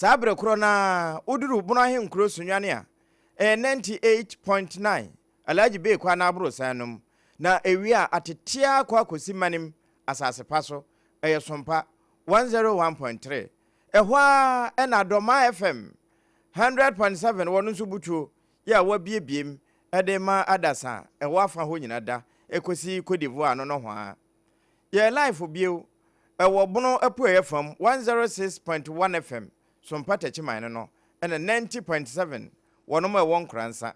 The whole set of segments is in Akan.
Saa berɛ korɔ no ara, woduru Bono Ahenkuro Sunyani a, ɛyɛ 98.9, Alhaji Bey kwan no aborosan no mu, na ɛwie a, atete ara kɔ akɔsi Manim asase pa so, ɛyɛ Sompa 101.3. Ɛhɔ ara na Adɔmaa FM 100.7 wɔ no nso butuo yɛ a wɔabiebiem de ma adasa a ɛwɔ afa hɔ nyina da ɛkɔsi Cote d'Ivoire no nɔhoaa. Yɛyɛ live bio ɛwɔ Bono apueɛ fam 106.1 FM Sompa Takyiman no no ɛna 90.7 wɔnom a ɛwɔ Nkoransa.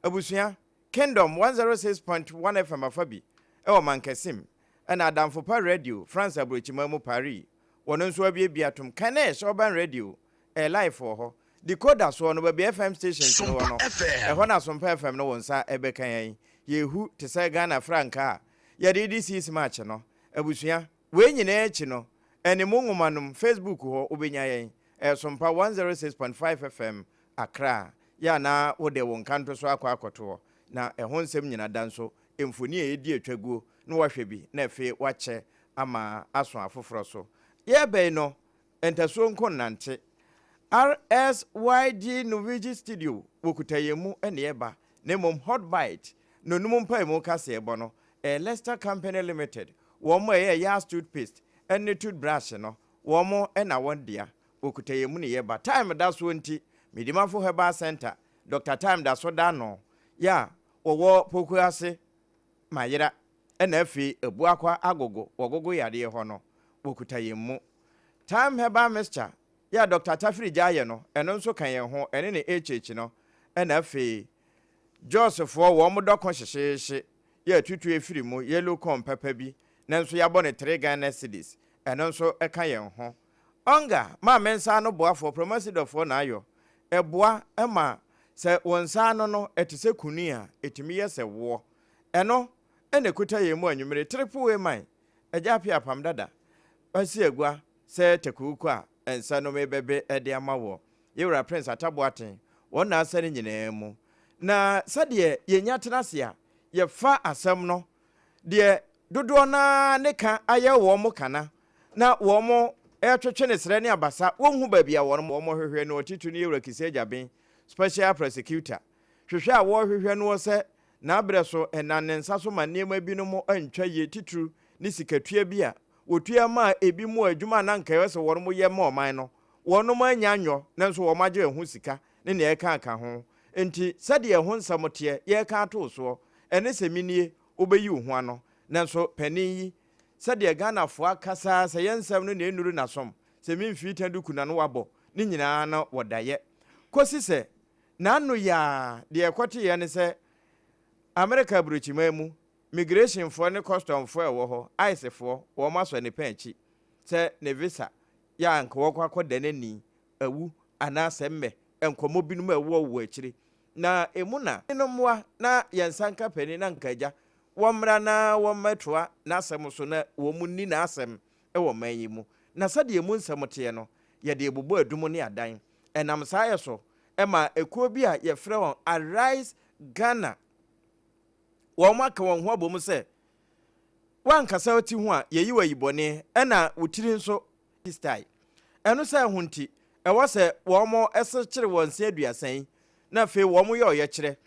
Abusua, Kingdom 106.1 FM afa bi ɛwɔ Mankasim ɛna Adamfo Pa Radio France aburokyiman mu Paris wɔno nso abiebie atom Kanesh Urban Radio ɛyɛ live wɔ hɔ. Decoder soɔ no baabi FM stations no wɔ no, ɛhɔ na Sompa FM no wo nsa ɛbɛka yɛn. Yɛhu te sɛ Ghana frankaa a yɛde redi 6 March no. Abusua, wei nyinaa akyi no, ɛne mo nwoma nom, Facebook hɔ wobɛnya yɛn. Ɛyɛ Sompa 106.5 FM Accra. Yɛ a na wode wo nkanto so akɔ akɔto hɔ. Na ɛho nsɛm nyina da nso, mfoni a ɛdi atwa guo na woahwɛ bi na afei woakyɛ ama aso afoforɔ so. Yɛrebɛyi no, Ntasuo nko nnante. RSYG Norwegian Studio wɔkuta yɛn mu na ɛba, na mmom Hot Bite nonum mpaemu kaseɛbɔ no, ɛyɛ Lester Company Limited, wɔn a ɛyɛ Yas Toothpaste ne Toothbrush no, wɔn na wɔn dea. Wɔkuta yɛn mu na yɛba. Time da soɔ nti, Medimafo Herbal Centre, Doctor Time da so da ano, yɛ a wɔwɔ Pokuase, Mayera. Ɛna afei Abuakwa Agogo wɔ Gogo yareɛ hɔ no, wɔkuta yɛn mu. Thyme Herbal Mixture yɛ a Dɔkta Tafiri gya ayɛ no, ɛno nso ka yɛn ho, ɛne ne HH no. Ɛna afei Jos foɔ wɔn dɔko hyehyeehye yɛ atutu afiri mu, yellow corn papa bi, nanso yɛabɔ no 3 Ghana cedis, ɛno nso ka yɛn ho. Onga ma me nsa ano boafoɔ, Promasidɔfoɔ na ayɔ, ɛboa ma sɛ wo nsa ano no ɛte sɛ kunu a, ɛtumi yɛ sɛ woɔ. Ɛno na ɛkuta yɛn mu anwummere. Triple A man, Agya Appiah Apam Dada, wasi agua sɛ takuuku a nsa nom rebɛbe de ama woɔ. Yɛwura Prince Atta Boateng, wɔn na asa ne nyinaa mu. Na sɛdeɛ yɛnya tena ase a, yɛfa asɛm no, deɛ dodoɔ no ara ne ka ayɛ wɔn kana, na wɔn retwetwe ne serɛ ne abasa, wɔnhu baabi a wɔn hwehwɛ no. Ɔtitire no Yɛwura Kissi Agyabeng, Special Prosecutor, hwehwɛ a wɔrehwehwɛ noɔ sɛ N'abrɛ so, ɛnam ne nsa so ma nneɛma binom antwa yie, titiriw ne sikatua bi a wɔtua maa ebinom a adwuma a na anka ɛwɔ sɛ wɔyɛ ma ɔman no, wɔn annya anyɔ, nanso wɔagye ɛho sika ne nea ɛkeka ho. Enti, sɛdeɛ ɛho nsɛm teɛ, yɛreka ato wo soɔ, ɛne sɛ menie, wobɛyi wo ho ano. Nanso panin yi, sɛdeɛ Ghanafoɔ akasa ara sɛ yɛn nsɛm no na ɛnnuru n'asom, sɛ memfii ta duku na no wabɔ, ne nyinaa no wɔdayɛ. Kɔsi sɛ N'ano yi ara, deɛ ɛkɔteeɛ ne sɛ Amerika aburokyiman mu, migrationfoɔ ne kɔstɔmfoɔ a ɛwɔ hɔ, ICE foɔ, wɔn asɔ ne pɛn akyi sɛ ne visa yɛ a anka wɔkɔ akɔda n'ani awu anaasɛ mmɛ, nkɔmmɔ binom a ɛwɔ wɔ akyire. Na emu na. No mmoa na yɛn nsa nka panin na anka agya, wɔmmra na wɔmmɛtoa n'asɛm so na wɔn nni n'asɛm wɔ ɔman yi mu. Na sɛdeɛ emu nsɛm teɛ no, yɛde rebobɔ adum ne adan. Ɛnam saa yɛ so ma ekuo bi a yɛfrɛ wɔn Arise Ghana, wɔn aka wɔn ho abom sɛ, Woankasa wo ti ho a, yɛyi wo ayibɔne, ɛna wo tiri nso style. Ɛno sɛ ɛho nti, ɛwɔ sɛ wɔn sekyere wɔn se 30 yi, na afei wɔn yɛ ɔyɛkyerɛ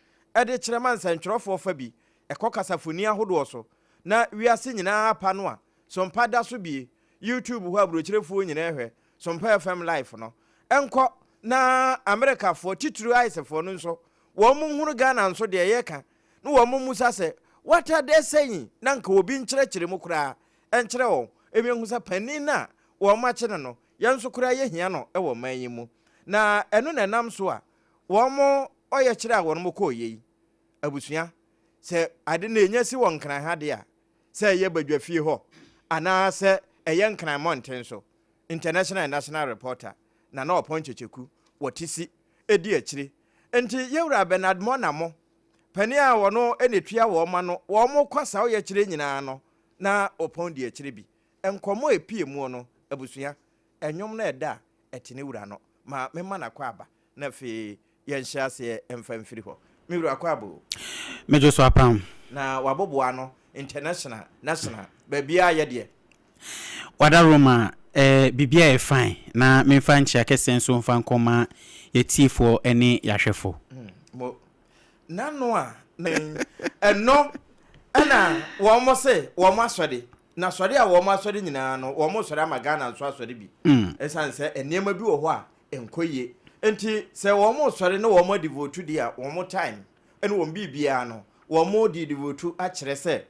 de kyerɛ ma nsɛntwerɛfoɔ fa bi kɔ kasafoni ahodoɔ so, na wiase nyinaa apa no a, Sompa da so bie, YouTube hɔ aburokyerefoɔ nyinaa hwɛ, Sompa FM live no nkɔ na Amerikafoɔ titiriw ICE foɔ no nso wɔn nhunu Ghana nso deɛ yɛka na wɔn mmusa sɛ what are they saying na nka obi nkyerɛkyerɛ mu koraa nkyerɛ wɔn ɛmi ehu sɛ panin no a wɔn akye no no yɛn nso koraa yɛhia no wɔ man yi mu na ɛno na ɛnam so a wɔn ɔyɛkyerɛ a wɔn kɔɔ yei abusua sɛ ade na ɛnya si wɔ Nkran ha deɛ a sɛ ɛyɛ badwafie hɔ anaa sɛ ɛyɛ Nkran mmɔnten so International and National Reporter, Nana Ɔpɔn Kyekyeku, wɔ Tisi, di akyire. Enti Yɛwura Bernard Mornah mo, panin a ɔno na ɛtua wɔn ano, wɔn kɔ saa ɔyɛkyerɛ nyinaa no, na Ɔpɔn di akyire bi. Nkɔmmɔ a ɛpue muo no, abusua, nnwom no ɛda a ɛte ne wura no, ma memma no akwaaba, na afei yɛnhyɛ aseɛ mfa mfiri hɔ. Me wura akwaaba o. Megye so apam. Na waboboa ano, international, national, baabiara yɛ deɛ. Wada Roma. Eh, biribiara yɛ fine. Na memfa nkyea kɛseɛ nso mfa nkɔma yɛatiefoɔ ne yɛahwɛfoɔ. Mo, n'ano a na ɛno ɛna wɔn se wɔn asɔre na sɔre a wɔn asɔre nyinaa no wɔn sɔre ama Ghana nso asɔre bi. Ɛsan sɛ nneɛma bi wɔ hɔ a ɛnkɔ yie. Nti sɛ wɔn sɔre na wɔn adivotu deɛ a, wɔn time ɛne wɔn biribiara no wɔn de devotu akyerɛ sɛ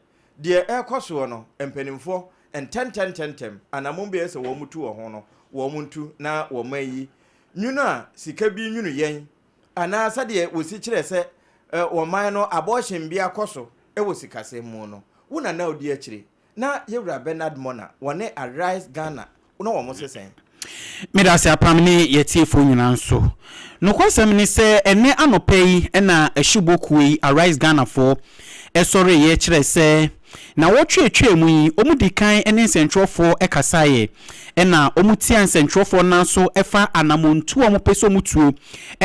deɛ ɛrekɔ soɔ no, mpanimfoɔ ntɛntɛntɛntɛm anammɔn biara sɛ wɔn tu wɔ ho no, wɔn ntu na wɔn ayi nwunu a sika bi nwunu yɛn anaa sɛdeɛ wɔsi kyerɛ sɛ wɔn no abortion bi akɔ so wɔ sikasɛm mu no. Wo na na odi akyire na yɛwura Bernard Mornah wɔne Arise Ghana na wɔn se sɛn? Meda ase Apam ne yɛtiefoɔ nyinaa nso. Nokwasɛm ne sɛ ɛnnɛ anɔpa yi na asubɔ kuo yi Arise Ghanafoɔ sɔreeɛ kyerɛɛ sɛ nawɔtwe atwaa mu yi wɔn di kan ne nsɛntwerɛfoɔ kasaeɛ na wɔn tia nsɛntwerɛfoɔ nan so fa anamontuo a wɔn pɛ sɛ wɔn tuo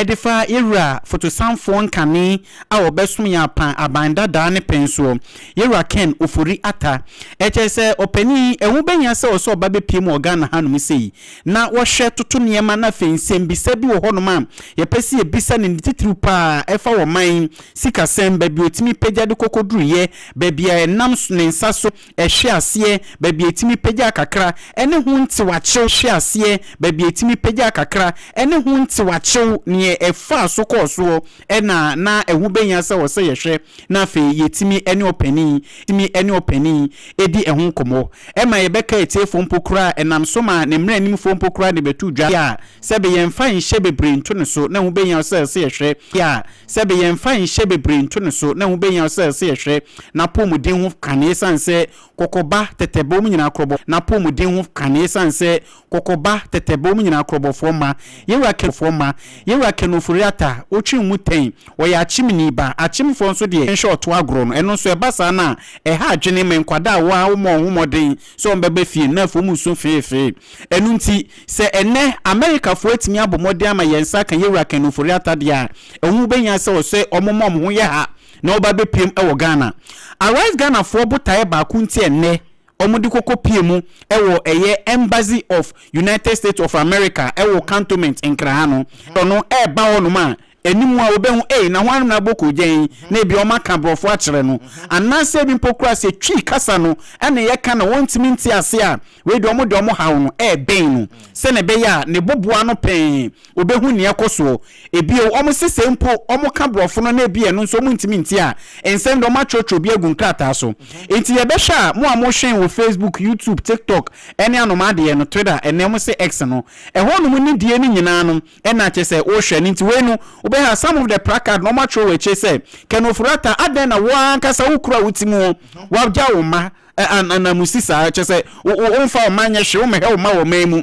de fa yɛwura fotosanfoɔ nkane a ɔbɛsom yɛn apan aban dadaa ne pɛn soɔ, Yɛwura Ken Ofori Atta. Ɛkyerɛ sɛ ɔpanin yi, ɛho bɛhia sɛ ɔsɛ ɔba bɛpue mu wɔ Ghana hanom sei na wɔhwɛ toto nneɛma na afei nsɛmbisa bi wɔ hɔnom a yɛpɛ sɛ yɛbisa no ne titiriw pa ara ɛfa ɔman sikasɛm, baabi a ɔtumi pagya de kɔkɔduruyɛ, baabi a ɛnam ne nsa so Ɛhwe aseɛ, baabi a ɛtumi pagya kakra, ɛne ho ntewakyew hwe aseɛ, baabi a ɛtumi pagya kakra, ɛne ho ntewakyew, neɛ ɛfaa so kɔɔ soɔ, ɛna na ɛho bɛhia sɛ wɔ sɛ yɛhwɛ na afei yɛtumi ɛne ɔpanin tumi ɛne ɔpanin ɛdi ɛho nkɔmmɔ. Ɛma yɛbɛka atiefoɔ mpo koraa, ɛnam so ma ne mmaranimfoɔ mpo koraa de bɛto dwa a sɛbe yɛmfa nhyɛ bebree nto ne so, na ɛho bɛhia sɛ sɛ yɛhwɛ a Sɛbe yɛmfa nhyɛ bebree nto ne so na ɛho behia sɛ sɛ yɛhwɛ n'apɔwmuden ho kane esiane sɛ kɔkɔba, tɛtɛbɛ, wɔn nyinaa korɔbɔ n'apɔwmuden ho kane esiane sɛ kɔkɔba, tɛtɛbɛ, wɔn nyinaa korɔbɔfoɔ mma. Yɛwura Ken foɔ mma. Yɛwura Ken Ofori-Atta, wotwe mu tɛn, ɔyɛ Akyemni ba. Akyemfoɔ nso deɛ, nhwɛ ɔto agorɔ no, ɛno nso ɛba saa no a, ɛha adwene ma nkwadaa a wɔn wɔn ho mmɔden sɛ wɔbɛba fie no, na afei wɔresu feefee. Ɛno nti, sɛ ɛnnɛ Amerikafoɔ atumi abɔ mmɔden ama yɛn nsa aka Yɛwura Ken Ofori-Atta deɛ a, ɛho bɛhia sɛ ɔsɛ wɔma wɔn ho yɛ ha na wɔba bɛpiem wɔ Ghana. Arise Ghanafoɔ botaeɛ baako nti ɛnnɛ wɔde kɔkɔ pie mu wɔ ɛyɛ Embassy of United States of America wɔ Cantonment Nkran ha no, ɔno ɛreba hɔnom a, Anim a obehu, ei, na hwan na abɔ koogyan yi, na ebia wɔaka aborɔfo akyerɛ no, anaasɛ ebi mpo koraa sɛ Twi kasa no na yɛka na wɔntumi nte ase a, wei deɛ wɔde wɔn haw no rebɛn no sɛnea ɛbɛyɛ a ne boboa ano pɛɛ obehu nea ɛkɔ soɔ. Ebio, wɔse sɛ mpo wɔka borɔfo no na ebia ɛno nso wɔntumi nte a, nsɛm deɛ wɔatwerɛtwerɛ bi agu nkrataa so. Enti yɛbɛhwɛ a, mo a mohwɛn wɔ Facebook, YouTube, TikTok ne anomaa deɛ no, Twitter, ɛnnɛ wɔse X no, ɛhɔnom ne die no nyinaa no, Ɛna kyerɛ sɛ wohwɛ no nti wei no wobɛha some of the placard na wɔatwerɛ wɔ akyire sɛ Ken Ofori-Atta adɛn na wo ara ankasa wo kuro a wote mu hɔ wagya wo mma ananmusi saa kyerɛ sɛ womfa wo mma nyɛ hwee wommɛhwɛ wo mma wɔ ɔman mu.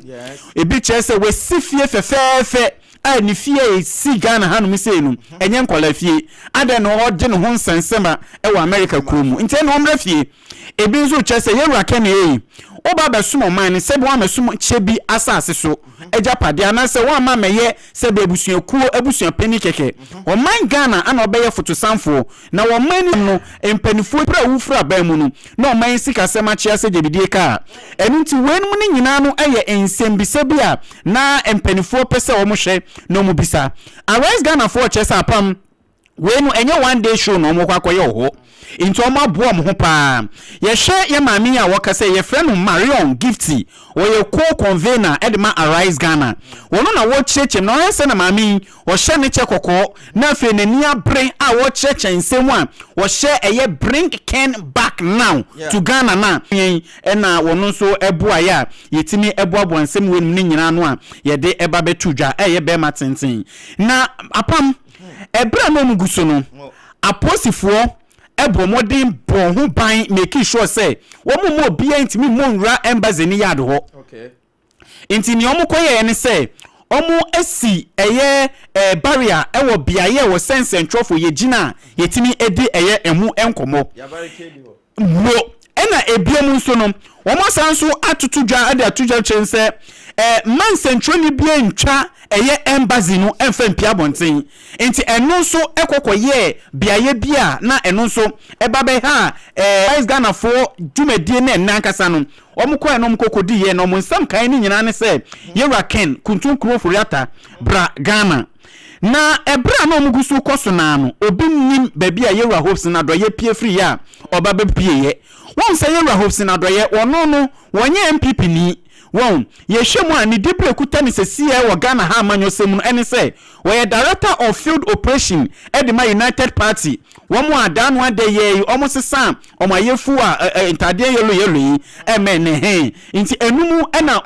Ebi kyerɛ sɛ wasi fie fɛfɛɛfɛ a ne fie a ɛsi Ghana hanom sei no ɛnyɛ nkwadaa fie adɛn na ɔgye ne ho nsɛnsɛma wɔ America kuro mu nti ɛna ɔmmra fie. Ebi nso kyerɛ sɛ Yɛwura Kenny ei, woba abɛsom ɔman no sɛbe woammɛsom kyɛ bi asase so agyapadeɛ anaasɛ woamma ammɛyɛ sɛbe abusuakuo abusuapanin kɛkɛ. Ɔman Ghana ana ɔbɛyɛ fotosanfoɔ na wɔ ɔman no mu no mpaninfoɔ berɛ a wofiri aban mu no na ɔman yi sikasɛm akyea sɛ gyabidie kaa. Ɛno nti weinom no nyinaa no yɛ nsɛmbisa bi a na mpaninfoɔ pɛ sɛ wɔhwɛ na wɔbisa. Arise Ghanafoɔ kyerɛ sɛ apam Wei no ɛnyɛ one day show na wɔkɔ akɔyɛ wɔ hɔ nti wɔn aboa wɔn ho paa. Yɛhwɛ yɛn maame yi a wɔkasa yi yɛfrɛ no Marion Gifty ɔyɛ co-convener de ma Arise Ghana. Ɔno na wɔrekyerɛkyerɛ mu na ɔhwɛ sɛ na maame yi ɔhyɛ ne kyɛ kɔkɔɔ na afei n'ani abere a wɔrekyerɛkyerɛ nsɛm mu a ɔhyɛ ɛyɛ Bring Ken Back Now to Ghana no a yɛn ɛna wɔn nso boaeɛ a yɛtumi boaboa nsɛm wei nom no nyinaa ano a yɛde ba bɛto dwa ɛyɛ bɛrima tenten na apam. Ɛberɛ a na wɔn gu so no, apolisifoɔ bɔɔ mmɔden bɔɔ ho ban making sure sɛ wɔn mma obiara ntumi mmɔ nwura embassy no yard hɔ. Nti nea wɔn kɔyɛɛ ne sɛ wɔn asi ɛyɛ eh, barrier ɛwɔ beaeɛ a wɔsɛ nsɛntwerɛfoɔ yɛgyina a yɛtumi di ɛyɛ ɛho nkɔmmɔ. Mo. Ɛna ebiom nso no, Wɔn asan nso atoto dwa de ato dwa kyerɛ sɛ mma nsɛntwerɛni biara ntwa ɛyɛ embassy no mfa mpue abɔnten. Nti ɛno nso kɔ kɔyɛɛ beaeɛ bi a na ɛno nso ɛba bɛhaa Arise Ghanafoɔ dwumadie no ɛnnɛ ankasa no. Wɔn kɔɛ na wɔn kɔ kɔdiiɛ na wɔn nsɛm kaeɛ no nyinaa ne sɛ Yɛwura Ken Kuntunkuro Ofori-Atta bra Ghana. Na ɛberɛ a na wɔn gu so rekɔ so no ara no, obi nnim baabi a Yɛwura Hopeson Adɔeɛ pue firiiɛ a ɔba bɛpueeɛ. Woahu sɛ Yɛwura Hopeson Adɔeɛ, ɔno no, wɔnyɛ NPP ni. Wɔn, yɛhwɛ mu a, ne diberɛ a ɛkuta no sɛsiiɛ wɔ Ghana ha amanyɔsɛm mu no ɛne sɛ, ɔyɛ Director of Field Operation de ma United Party, wɔn a daa no ada yi ara yi wɔn sesa wɔn ayefuo a ɛ ɛ ntaadeɛ yellow yellow yi ɛmɛn ne he, nti ɛno mu ɛna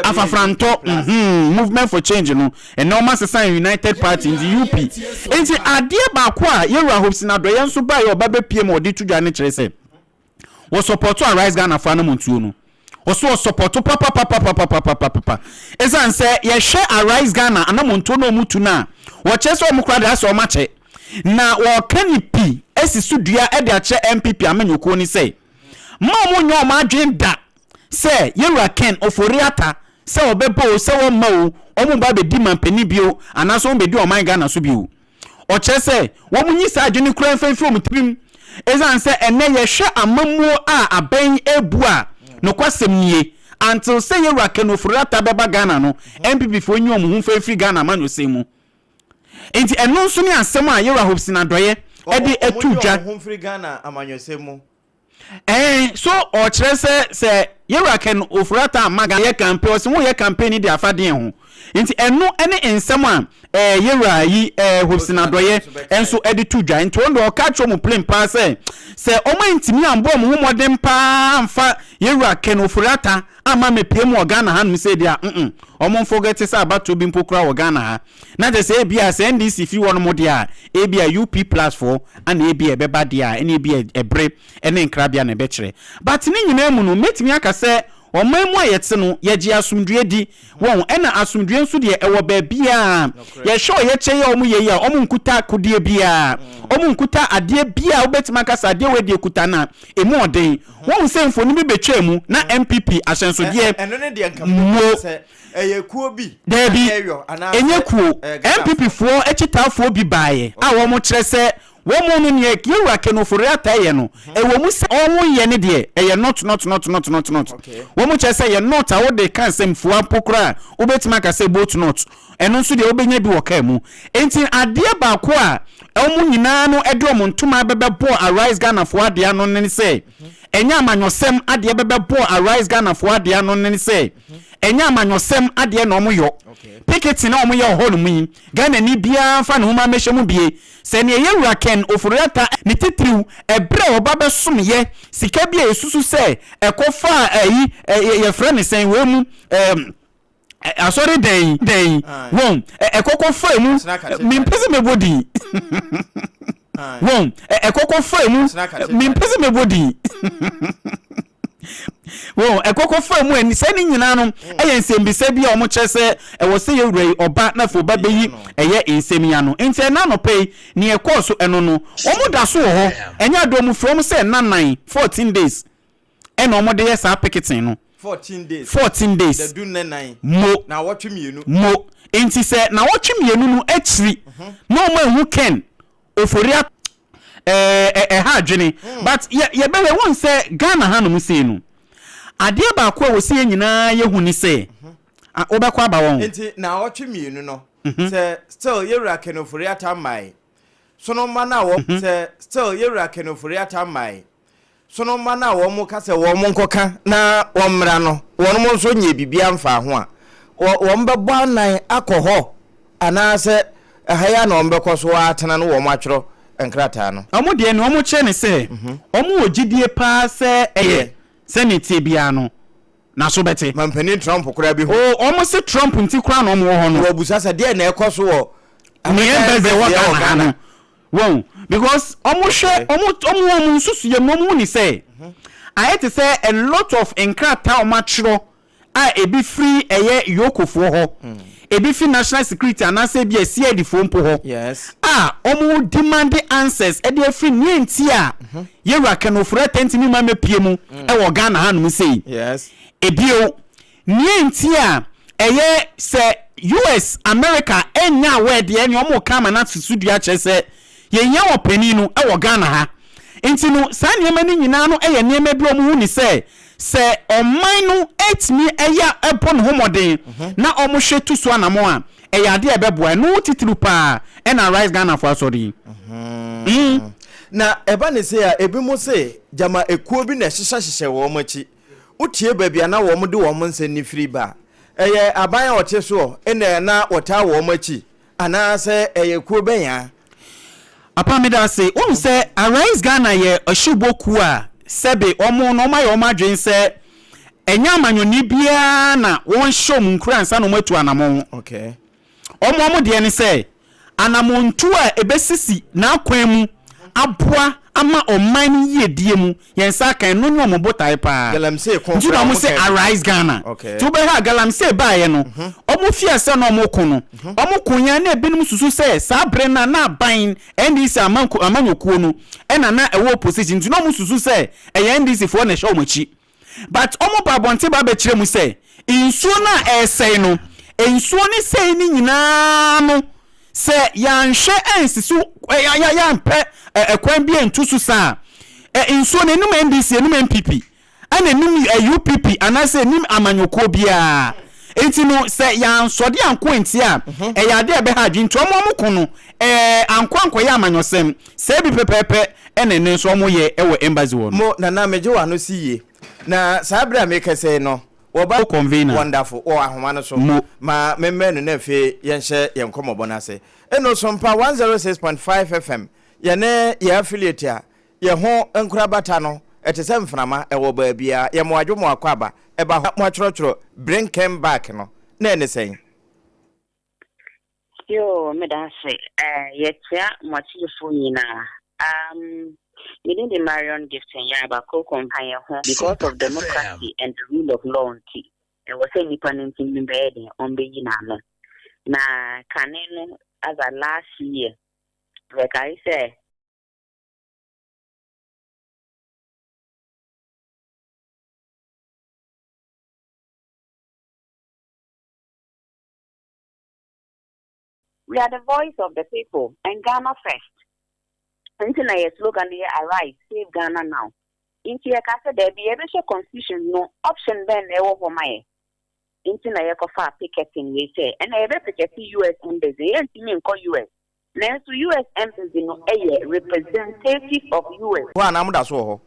Afafrantɔ, mm-hmm, Movement for Change no, ɛnɛ wɔn asesa United Party nti UP. Nti adeɛ baako a Yɛwura Hopeson Adɔeɛ nso baeɛ a ɔba bɛpie ma ɔde to dwa no kyerɛ sɛ, Wɔ sɔpɔto Arise Ghana fo anamontuo no. Wɔso wɔ sɔpɔto papapapapapapapa. Ɛsiane sɛ yɛhwɛ Arise Ghana anamontuo no a wɔn tu no a, wɔkyerɛ sɛ wɔn koraa deɛ asɛ wɔn akyɛ. Na wɔka ne pi asi so dua de akyerɛ NPP amanyɔkuo no sɛ, mma wɔn nyɛ wɔn adwene da sɛ Yɛwura Ken Ofori-Atta sɛ ɔbɛba o sɛ wɔmma o, wɔn ba abɛdi manpanin bio anaasɛ wɔn bɛdi ɔman Ghana so bio. Ɔkyerɛ sɛ wɔnyi saa adwene no koraa mfa mfiri wɔn tirim esiane sɛ ɛnnɛ yɛhwɛ amammuo a abɛn rebu a, nokwasɛm nie, until sɛ Yɛwura Ken Ofori-Atta bɛba Ghana no, NPP foɔ nyi wɔn ho mfa mfiri Ghana amanyɔsɛm mu. Nti ɛno nso ne asɛm a Yɛwura Hopeson Adɔeɛ de ato Wɔnyi dwa. wɔn ho mfiri Ghana amanyɔsɛm mu. Ɛɛ so ɔkyerɛ sɛ sɛ Yɛwura Ken Ofori-Atta amma Ghana yɛ campaign ɔse woyɛ campaign no de afa deɛn ho? Nti ɛno ne nsɛm a ɛɛ Yɛwura yi ɛɛ Hopeson Adɔeɛ nso de to dwa. Nti ɔno deɛ ɔka kyerɛ wɔn plain paa sɛ sɛ wɔn antumi ambɔ wɔn ho mmɔden paa amfa Yɛwura Ken Ofori-Atta amma ammɛpue mu wɔ Ghana hanom sei deɛ a mm wɔn mforgɛte sɛ abatoɔ bi mpo koraa wɔ Ghana ha. Na kyerɛ sɛ ebia sɛ NDC firi hɔnom deɛ a, ebia UP plus foɔ ana ebia ɛbɛba deɛ a, ɛne ebia ɛbere ne nkrabea na ɛbɛkyerɛ. But ne nyinaa mu no, mɛtumi aka sɛ ɔman mu a yɛte no, yɛgye asomdwoeɛ di. Wɔn, ɛna asomdwoeɛ nso deɛ ɛwɔ baabiara. Yɛhwɛ ɔyɛkyɛ yi a wɔyɛ yi a, wɔnkuta akodeɛ biara. Wɔnkuta adeɛ biara a wobɛtumi aka sɛ adeɛ wei deɛ kuta no a, ɛmu ɔden. Woahu sɛ mfoni bi bɛtwaa mu na NPP ahyɛnsodeɛ Ɛno ne deɛ nka mo. sɛ Ɛyɛ kuo bi na Daabi, ɛyɔ anaasɛ ɛnyɛ kuo. ɛyɛ Ghanafoɔ? NPP foɔ akyitaafoɔ bi baeɛ a wɔn kyerɛ sɛ wɔn no neɛ Yɛwura Ken Ofori-Atta yɛ no, ɛwɔ mu sɛ wɔn yɛ no deɛ ɛyɛ not not not not not not. Okay. Wɔn kyerɛ sɛ ɛyɛ not a wode ka nsɛmfua mpo koraa a wobɛtumi aka sɛ both not. Ɛno nso deɛ wobɛnya bi wɔ kaa mu. Enti adeɛ baako a wɔn nyinaa no de wɔn ntoma bɛbɛbɔɔ Arise Ghanafoɔ adeɛ ano ne sɛ, ɛnyɛ amanyɔsɛm adeɛ bɛbɛbɔɔ Arise Ghanafoɔ adeɛ ano ne sɛ, Ɛnyɛ amanyɔsɛm adeɛ na wɔyɔ. Picketing a wɔyɛ wɔ hɔ nom yi, Ghanani biara mfa ne ho mma mmɛhyɛ mu bie. Sɛ nea ɛyɛ Wura Ken Ofori-Atta ne titiriw ɛberɛ a ɔba bɛsomyɛ sika bi a yɛsusu sɛ ɛkɔfaa ayi, yɛfrɛ no sɛn wei mu, ɛɛm, asɔre dan yi, dan yi, wɔn, ɛkɔkɔfaa mu, mempɛ sɛ mɛbɔ din, wɔn, ɛkɔkɔfaa mu, mempɛ sɛ mɛbɔ din. Wɔn ɛkɔkɔ fa mu ani sɛ ne nyinaa no ɛyɛ nsɛmbisa bi a wɔn kyerɛ sɛ ɛwɔ sɛ yɛwura yi ɔba na afei ɔba bɛyi ɛyɛ nsɛm yi ano. Nti ɛna anɔpa yi nea ɛkɔɔ so ɛno no wɔn da so wɔ hɔ ɛnyɛ adeɛ wɔn firi wɔn sɛ nna nan 14 days ɛna wɔn de yɛ saa picketing no. 14 days. 14 days. Dadu nna nan. Mo. Naawɔtwe mmienu. Mo. Nti sɛ naawɔtwe mmienu no akyiri na wɔn anhu Ken Ofori Atta ɛɛ ɛha adwene but yɛ yɛbɛhwɛ wɔn sɛ Ghana hanom sei no adeɛ baako a wɔsi yɛn nyinaa yɛhu ne sɛ a wobɛkɔ aba wɔn. Nti naawɔtwe mmienu no sɛ still yɛwura Ken Ofori-Atta mmae sono mma no a wɔn sɛ still yɛwura Ken Ofori-Atta mmae sono mma no a wɔn ka sɛ wɔn nkɔka na wɔn mmra no wɔn nso nyɛ biribiara mfaa ho a wɔn bɛbɔ anan akɔ hɔ Anaasɛ ɛha yi ara na wɔbɛkɔ so ara atena na wɔatwerɛ nkrataa no? Wɔn deɛ, nea wɔkyerɛ ne sɛ, wɔwɔ gyidie paa sɛ ɛyɛ sɛnea ɛteɛ biara no, n'aso bɛte. Mampanin Trump koraa bi ho. Oh, wɔse Trump nti koraa na wɔwɔ hɔ no. Na wɔabisa sɛ, deɛn na ɛrekɔ so wɔ Nea American embassy ɛwɔ embassy ɛwɔ Ghana ha Ghana? no. Wɔn, because wɔhwɛ, wɔn, wɔn, wɔn nsusuiɛ mu no, wɔhu ne sɛ, ayɛ te sɛ a lot of nkrataa a wɔatwerɛ a ebi firi ɛyɛ Yokofoɔ hɔ, ebi fi National Security anaasɛ ebi a CID foɔ mpo hɔ a wɔn demand answers de afiri nea nti a Yɛwura Ken Ofori-Atta ntumi mma mmɛpue mu wɔ Ghana hanom sei. Ebio, nea nti a ɛyɛ sɛ US, America nnya aware deɛ nea wɔreka ama no ate so dua kyerɛ sɛ yɛhia ɔpanin no wɔ Ghana ha. Nti no saa nneɛma no nyinaa no yɛ nneɛma bi a wɔhu no sɛ sɛ ɔman no tumi yɛ bɔ ne ho mmɔden na wɔhwɛ tu so anamɔn a, ɛyɛ adeɛ a ɛbɛboa. Ɛno titiriw pa ara na Arise Ghanafoɔ Asɔre yi. Na ɛba no sei a, ebinom se gyama ekuo bi na ɛhyehyɛhyehyɛ wɔn akyi. Wotie baabi a na wɔde wɔn nsɛm no firi ba a, ɛyɛ aban a ɔte soɔ na na wɔtaa wɔn akyi anaasɛ ɛyɛ kuo bɛn a? Apa meda ase. Wohu sɛ Arise Ghana yɛ ɔhyewbɔ kuo a sɛbe wɔn no wɔayɛ wɔn adwene sɛ ɛnyɛ amanyɔni biara na wɔnhyɛ wɔn nkuran ansa na wɔatu anamɔn. Okay. Wɔn wɔn deɛ ne sɛ, anammɔntuo a ɛbɛsisi n'akwan mu aboa ama ɔman no yiedie mu, yɛn nsa aka, ɛno ne wɔn botaeɛ paa. Galamsey ko Nti na koraa wɔn wɔn se ka bi. Arise Ghana. Okay. Nti wobɛhwɛ a Galamsey baeɛ no, wɔn fii aseɛ na wɔn ko no, wɔn ko yɛn na ebinom susu sɛ saa berɛ no a na aban NDC amanku amanyɔkuo no ɛna na ɛwɔ opposition nti na wɔn susu sɛ ɛyɛ NDC foɔ na ɛhyɛ wɔn akyi. But ɔmo ba abɔnten ba bɛkyerɛ mu sɛ nsuo no a ɛresɛe no, nsuo no sɛe no nyinaa no sɛ yɛanhwɛ ansi so, yɛampɛ ɛkwan bi antu so saa a, nsuo no ɛnum NDC, ɛnum NPP, ɛna ɛnum UPP anaasɛ ɛnum amanyɔkuo biara. Nti no sɛ yɛansɔde anko antia a, ɛyɛ adeɛ a ɛbɛha adwene. Nti ɔmo ɔmo ko no ankɔ ankɔyɛ amanyɔsɛm. Saa bi pɛpɛɛpɛ na ɛnnɛ nso wɔyɛ wɔ embassy hɔ no. Mo Nana megye w'ano si yie. Na saa berɛ a merekasa yi no, wɔba Co-convener. Wonderful wɔ ahoma no so. Mo. Ma memmrɛ no na afei yɛnhyɛ yɛn nkɔmmɔbɔ no ase. Eno Sompa 106.5 FM, yɛne yɛn affiliate a yɛn ho nkorabata no, ɛte sɛ mframa, ɛwɔ baabiara. Yɛ mo adwo mo akwaaba, ɛba hɔ a moatwerɛtwerɛ Bring Ken Back no, na ɛne sɛn? Yoo, meda ase. Eh, yɛkyea mo atiefoɔ nyinaa. Um, me din de Marion Gifton Yarba, Kokom ka yɛn ho. Because Sompa of democracy FM. and the rule of law nti, ɛwɔ sɛ nnipa no ntumi bɛyɛ den, ɔmbɛyi n'ano. Na kane no, as at last year, yɛkae sɛ, We are the voice of the people and Ghana first nti na yɛ slogan no yɛ Arise, Save Ghana Now. Nti yɛka sɛ daabi yɛbɛhwɛ constitution no option bɛn na ɛwɔ hɔ ma yɛ. Nti na yɛkɔfaa picketing wei sɛ ɛnna yɛbɛ picket US embassy yɛntumi nkɔ US Nanso US embassy no yɛ representative of US. Hɔ anaa moda so wɔ hɔ?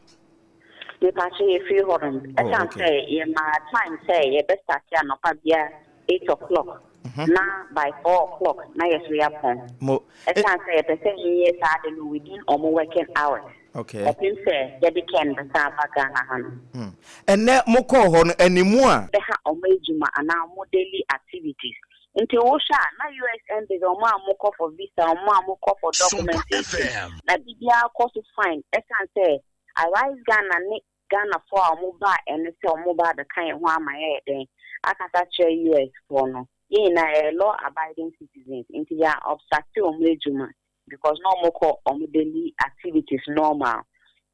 Mepakyɛ yɛfiri hɔ nom Oh ɛsiane okay. sɛ yɛmaa time sɛ yɛbɛ starte anɔpa biara 8 o'clock na by 4 o'clock na yɛso yɛapɔn Mo eh. ɛsiane sɛ yɛpɛ sɛ yɛyɛ saa ade no within ɔmo working hours kɔpem sɛ yɛde Ken bɛsan aba Ghana ha no. Ɛnɛ mokɔɔ hɔ no animu a. Bɛha ɔmo adwuma anaa ɔmo daily activities. Nti wohwɛ a na US embassy ɔmo a ɔmo kɔ for visa, ɔmo a ɔmo kɔ for Sompa documentation FM. na biribiara kɔ so fine ɛsiane sɛ Arise Ghana ne Ghanafoɔ a ɔmo baa ɛno sɛ ɔmo ba abɛka yɛn ho ama yɛayɛ dɛn akasa kyerɛ US foɔ no. Yɛn nyinaa yɛyɛ law abiding citizens nti yɛn obstruct ɔmo adwuma because na ɔmo kɔ ɔmo daily activities normal.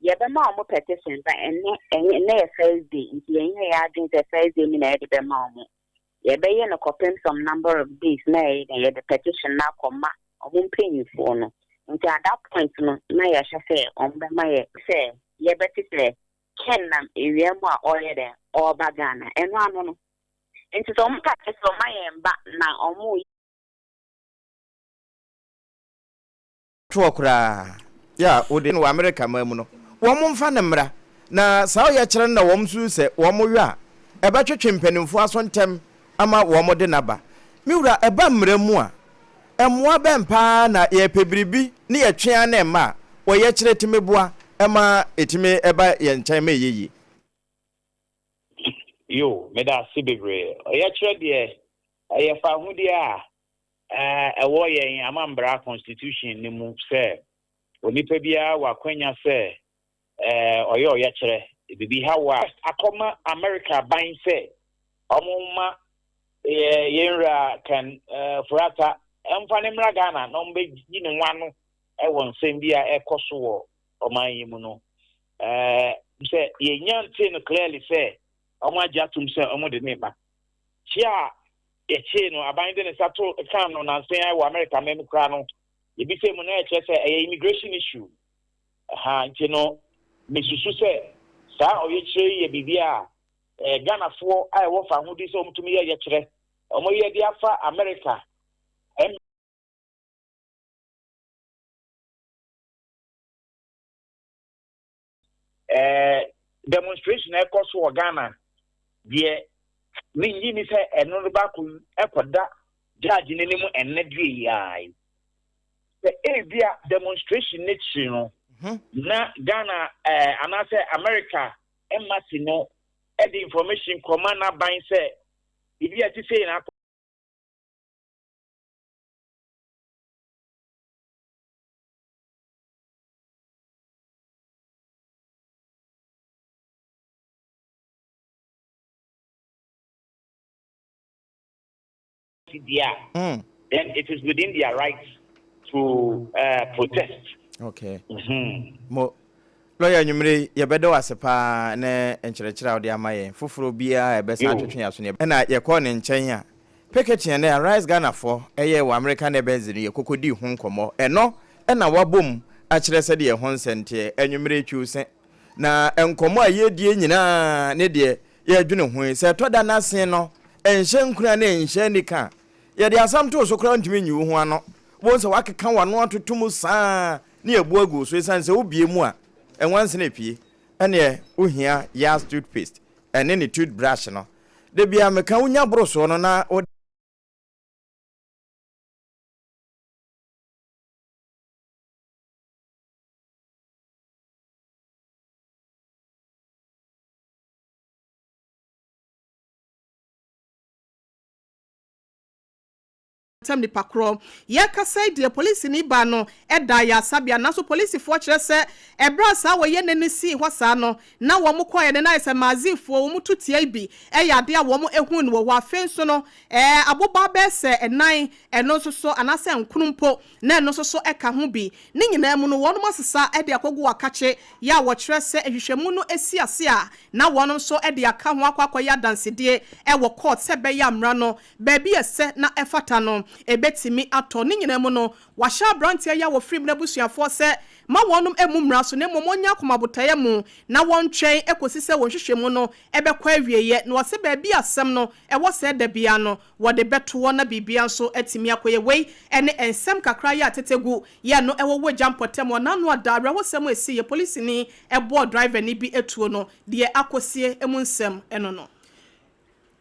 Yɛbɛma ɔmo petition but ɛnɛ ɛnyɛ ɛnɛ yɛ first day nti yɛnyɛ yɛn adwene sɛ first day ni na yɛde bɛma ɔmo. Yɛbɛyɛ no kɔpem some number of days na yɛyɛ dɛn yɛde petition no akɔma ɔmo mpanyinfoɔ no. Nti at that point no na yɛhwɛ sɛ ɔmo bɛma yɛ sɛ yɛbɛte sɛ Ken nam ewia mu a ɔreyɛ dɛn ɔreba Ghana ɛno ano no. Nti sɛ ɔmo ka kyerɛ sɛ ɔma yɛn ba na ɔmo Toɔ koraa yɛ a wode no wɔ Amerika man mu no, wɔn mfa no mmra. Na saa ɔyɛkyerɛ no na wɔn susu sɛ wɔn yɔ a, ɛbɛtwetwe mpanimfoɔ aso ntɛm ama wɔn de no aba. Me wura, ɛba mmara mu a, mmoa bɛn pa ara na yɛpɛ biribi ne yɛtwe ara na ɛmma a, ɔyɛkyerɛ tumi boa ma ɛtumi ba yɛn nkyɛn ma ɛyɛ yie? Yo, meda ase bebree. Ɔyɛkyerɛ deɛ, ɛyɛ fawohodie a ɛwɔ yɛn amambra constitution no mu sɛ onipa biara wɔ akwanya sɛ ɔyɛ ɔyɛkyerɛ. Biribi haw a, akɔma America aban sɛ wɔmma. Yɛn wura Ken Ofori-Atta mfa no mmra Ghana na ɔmbɛyi ne ho ano wɔ nsɛm bi a ɛkɔ so wɔ ɔman yi mu no. Sɛ yɛnya ntee no clearly sɛ wɔn agye atom sɛ wɔn de ne ba. Kye a yɛkyee no, aban de ne nsa to kaa no nansa yi wɔ America man mu koraa no, yɛbisa mu na ɛkyerɛ sɛ ɛyɛ immigration issue. Ha nti no, mesusu sɛ saa ɔyɛkyerɛ yi yɛ biribi a Ghanafoɔ a ɛwɔ fahodie sɛ wɔtumi yɛ yɛkyerɛ, wɔyɛ de afa America. Demonstration a ɛkɔ so wɔ Ghana deɛ, mennye nni sɛ ɛno no baako ɛkɔda judge no anim ɛnnɛ deɛ yi ara yi. Sɛ ebia demonstration no akyiri no, na Ghana anaasɛ America embassy no de information kɔma n'aban sɛ biribi a ɛte sei na akɔ. Deɛ a, then it is within their right to protest. Okay. Mo lawyer anwummere yi yɛbɛda wo ase paa ne nkyerɛkyerɛ a wode ama yɛn. Foforɔ biara a ɛbɛsan atwetwe yɛn aso no ɛna yɛkɔɔ ne nkyɛn a Peketseɛ ne Arise Ghanafoɔ yɛɛ wɔ American Embassy no yɛkɔkɔdii ho nkɔmmɔ. Ɛno na wabom akyerɛ sɛdeɛ ɛho nsɛm teɛ. Anwummere yi twiw se na nkɔmmɔ a yɛredie nyinaa ne deɛ yɛredwene ho yi, sɛ ɛtɔ da na se no nhyɛ nkuran na ɛnhyɛ anika a, yɛde asɛm to wo so koraa wontumi nyi wo ho ano. Wobɛhu sɛ woakeka w'ano atoto mu saa ne abu agu wo so ɛsiane sɛ wobue mu a, nwansena repue. Ɛnneɛ wohia Yaz toothpaste ɛne ne toothbrush no. Da biara meka wonya boro soɔ no na wode. Ntam nipa korɔ. Yɛrekasa yi deɛ polisini baa no da ayaresabea nanso polisifoɔ kyerɛ sɛ ɛberɛ a saa wɔyɛ nne no sii hɔ saa no na wɔn kɔeɛ no na ayɛ sɛ Mazifoɔ wɔn tu tia yi bi yɛ adeɛ a wɔn huu no wɔ hɔ. Afei nso no aboba bɛyɛ sɛ nnan ɛno nso so anaasɛ nkono mpo na ɛno nso so ka ho bi. Ne nyinaa mu no wɔn asesa de akɔgu akakye yɛ a wɔkyerɛ sɛ nhwehwɛmu no si ase a na wɔn nso de aka ho akɔ akɔyɛ adansedie wɔ court sɛ ɛbɛyɛ a mmara no Baabi a ɛsɛ na ɛfata no, ebetumi atɔ. Ne nyinaa mu no, wɔahyɛ aberanteɛ yi a wɔfiri mu no abusuafoɔ sɛ mma wɔnom mmu mmara so na mmom wɔnyɛ akoma botaeɛ mu na wɔntwɛn kɔsi sɛ wɔn nhwehwɛmu no bɛkɔ awieɛ. Na wɔse baabi a asɛm no wɔ sɛ da biara no, wɔde bɛtoɔ na biribiara nso atumi akɔyɛ. Wei ne nsɛm kakra yi a tete gu yɛn no wɔ Wogya mpɔtam wɔ Nano Ada awerɛhosɛm a ɛsiiɛ polisini bɔɔ driverni bi tuo no, deɛ akɔsie mu nsɛm no no.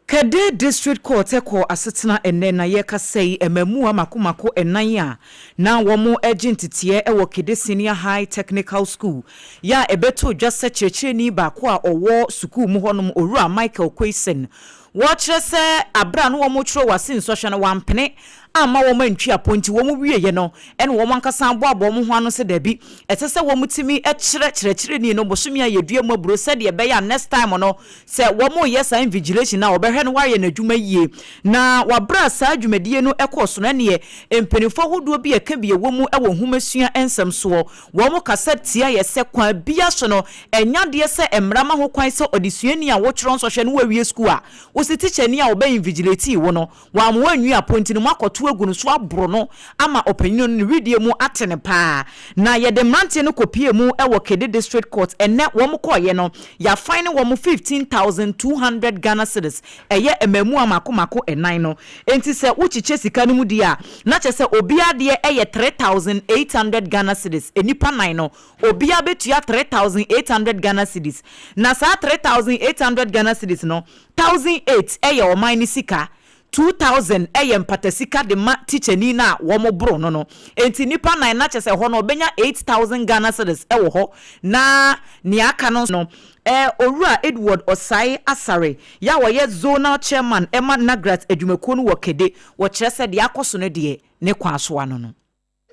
Kɛdɛ District Court kɔɔ asetena ɛnnɛ na yɛrekasa yi mmaamua mako mako nnan a na wɔregye nteteɛ wɔ Kede Senior High Technical School yɛ a ɛbɛtoo dwa sɛ kyerɛkyerɛni baako a ɔwɔ sukuu mu hɔnom Owura Michael Quayson wɔkyerɛ sɛ aberɛ a na wɔretwerɛ wɔ ase nsɔhwɛ no wampene amma wɔn antwi apɔ nti wɔn wieɛ no na wɔn ankasa aboaboa wɔn ho ano sɛ dabi ɛsɛ sɛ wɔtumi kyerɛ kyerɛkyerɛni no bosome a yɛdua mu aburo sɛdeɛ ɛbɛyɛ a next time no Sɛ wɔreyɛ saa invigilation no a, wɔbɛhwɛ na wɔayɛ no adwuma yie. Na wɔaberɛ a saa dwumadie no kɔɔ so no, ɛnneɛ mpanimfoɔ ahodoɔ bi a ɛka bi ɛwɔ mu wɔ nhomasua nsɛm soɔ, wɔkasa tiaeɛ sɛ kwan biara so no, ɛnyɛ adeɛ sɛ mmara ma ho kwan sɛ ɔdesuani a wotwerɛ nsɔhwɛ no woawie sukuu a, wose tikyani a ɔbɛ invigilatee wo no, Wɔamma wanwie apɔ nti no, moakɔto agu no so aboro no ama ɔpanyin no ne wedeɛ mu ate no paa. Na yɛde mmeranteɛ no kɔpuee mu wɔ Kede District Court. Ɛnnɛ wɔn kɔeɛ no, yɛafine wɔn 15,200 Ghana cedis, ɛyɛ mmaamua mmaako mmaako nnan no. Enti sɛ wokyekyɛ sika no mu deɛ a, na kyerɛ sɛ obiara deɛ yɛ 3,800 Ghana cedis, nnipa nnan no, obiara bɛtua 3,800 Ghana cedis. Na saa 3,800 Ghana cedis no, 1,008 yɛ ɔman no sika, 2,000 yɛ mpatasika de ma tikyani no a wɔboro no no. Enti nnipa nnan na kyerɛ sɛ ɛhɔ no ɔbɛnya 8,000 Ghana cedis wɔ hɔ na nea aka no no Owura Edward Osae Asare yɛ a ɔyɛ Zonal Chairman ma NAGRAT adwumakuo no wɔ Kede, wɔkyerɛ sɛ deɛ akɔ so no deɛ ne kwan so ano no.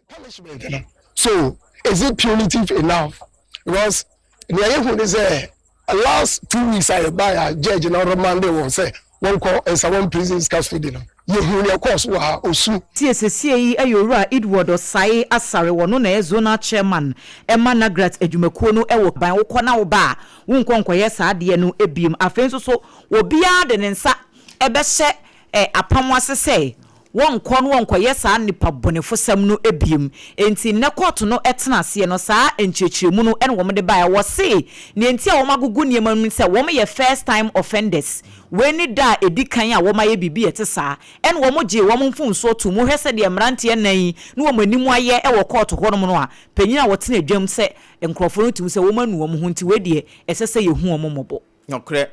Punishment no so is it punitive enough because nea yɛhu ne sɛ last 2 weeks a yɛbaeɛ a judge na remande wɔn sɛ Wɔnkɔ Nsawam Prisons custody no, yɛhuu nea ɛkɔɔ so wɔ ha, osu. Tie sesie yi yɛ Owura Edward Osae Asare wɔno na ɛyɛ Zonal Chairman ma NAGRAT adwumakuo no wɔ Ban wokɔ na woba a wonkɔ nkɔyɛ saa adeɛ no biom afei nso so obiara de ne nsa bɛhyɛ apam ase sɛ wɔnkɔ na wɔnkɔyɛ saa nnipa bɔnefosɛm no biom. Enti nnɛ kɔɔto no tena aseɛ no, saa nkyerɛkyerɛmu no na wɔde baeɛ. Wɔse nea enti a wɔagogo nneɛma no mu ne sɛ wɔyɛ first time offenders. Wei ne da a ɛdi kan a wɔayɛ biribi a ɛte saa. Ɛna wɔgyee wɔn mfomsoɔ too mu. Wohwɛ sɛdeɛ mmeranteɛ nnan yi ne wɔn anim ayɛ wɔ kɔɔto hɔnom no a, panin a ɔtena dwam sɛ nkurɔfoɔ no tumi sɛ wɔanu wɔn ho nti wei deɛ ɛsɛ sɛ yɛhu wɔn mmɔbɔ. Nokorɛ,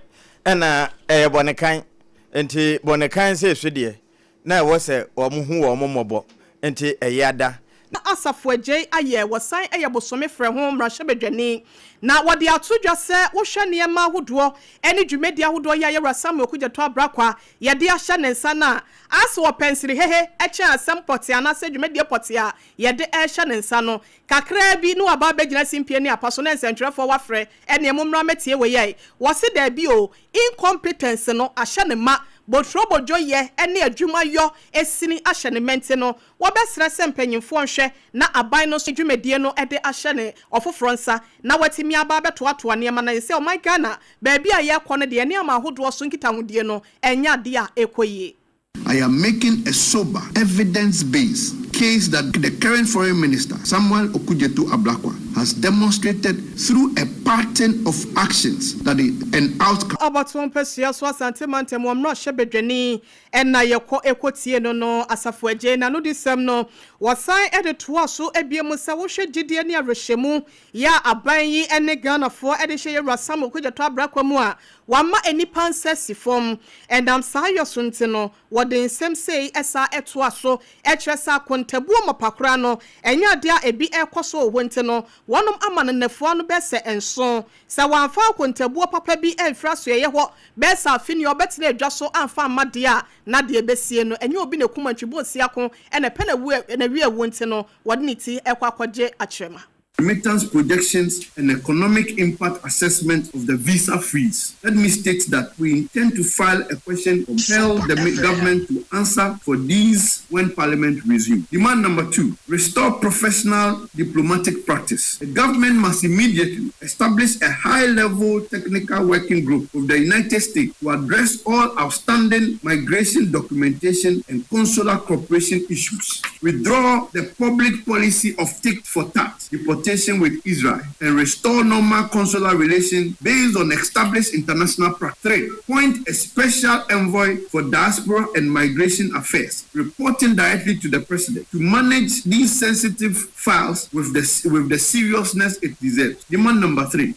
ɛna ɛyɛ bɔnekan, enti bɔnekan sɛ su deɛ, na ɛwɔ sɛ wɔn hu wɔn mmɔbɔ, enti ɛyɛ ada. Na Asafo Agyei ayɛ wɔsan yɛ bosome frɛ ho mmarahyɛbadwani. Na wɔde ato dwa sɛ wohwɛ nneɛma ahodoɔ ne dwumadie ahodoɔ yi a Yɛwura Samuel Okudzeto Abrah yɛde ahyɛ ne nsa no a, asɛ ɔpɛ nsirihehe kyɛn asɛm pɔtee anaasɛ dwumadie pɔtee a yɛde rehyɛ ne nsa no. Kakraa bi na waba abɛgyina simpie ne apa so na nsɛntwerɛfoɔ wafrɛ ɛneɛ mommra mmɛtie wei ɛ. Wɔse daabi o, incompetence no ahyɛ ne ma, boturobodwoyɛ ne adwuma yɔ sini ahyɛ ne ma nti no wɔbɛsrɛ sɛ mpanyinfoɔ nhwɛ na aban no nso dwumadie no de ahyɛ ne ɔfoforɔ nsa na watumi aba abɛtoatoa nneɛma na sɛ ɔman Ghana baabi a yɛrekɔ no deɛ nneɛma ahodoɔ so nkitahodie no ɛnyɛ adeɛ a ɛkɔ yie. I am making a sober, evidence-based case that the current foreign minister, Samuel Okudzeto Ablakwa, has demonstrated through a pattern of actions that the and outcomes. Abatoɔ mpasua so Asante mantam wɔ mmarahyɛbadwani na yɛkɔ kɔtie no no Asafo Agyei n'anodisɛm no wɔsan de toa so bio mu sɛ wohwɛ gyidie ne awerɛhyɛmu yɛ a aban yi ne Ghanafoɔ de hyɛ Yɛwura Samuel Okudzeto Ablakwa mu a Wama nnipa nsa asi fam. Ɛnam saa yɔ so nti no, wɔde nsɛm sei san toa so kyerɛ sɛ akontabuo mapa koraa no, ɛnyɛ adeɛ a ebi rekɔ so wɔ hɔ nti no, wɔnom ama no nnafua no bɛsɛ nson. Sɛ wɔamfa akontabuo papa bi amfiri asoɛeɛ hɔ bɛsɛ afe nie ɔbɛtena adwa so amfa amma deɛ a, na deɛ ɛbɛsie no, ɛnyɛ obi na ɛkum antwi bɔsiako na ɛpɛ na awie awuo nti no, wɔde ne ti rekɔ akɔgye akyerɛma. Remittance projections and economic impact assessment of the visa freeze. Let me state that we intend to file a question compel the government to answer for these when Parliament resumes. Demand number two, restore professional diplomatic practice. The government must immediately establish a high-level technical working group of the United States to address all outstanding migration documentation and consular cooperation issues. Withdraw the public policy of tick for tat deportation with Israel and restore normal consular relations based on established international practice. 3. Appoint a special envoy for diaspora and migration affairs, reporting directly to the president to manage these sensitive files with the, with the seriousness it deserves. Demand number 3.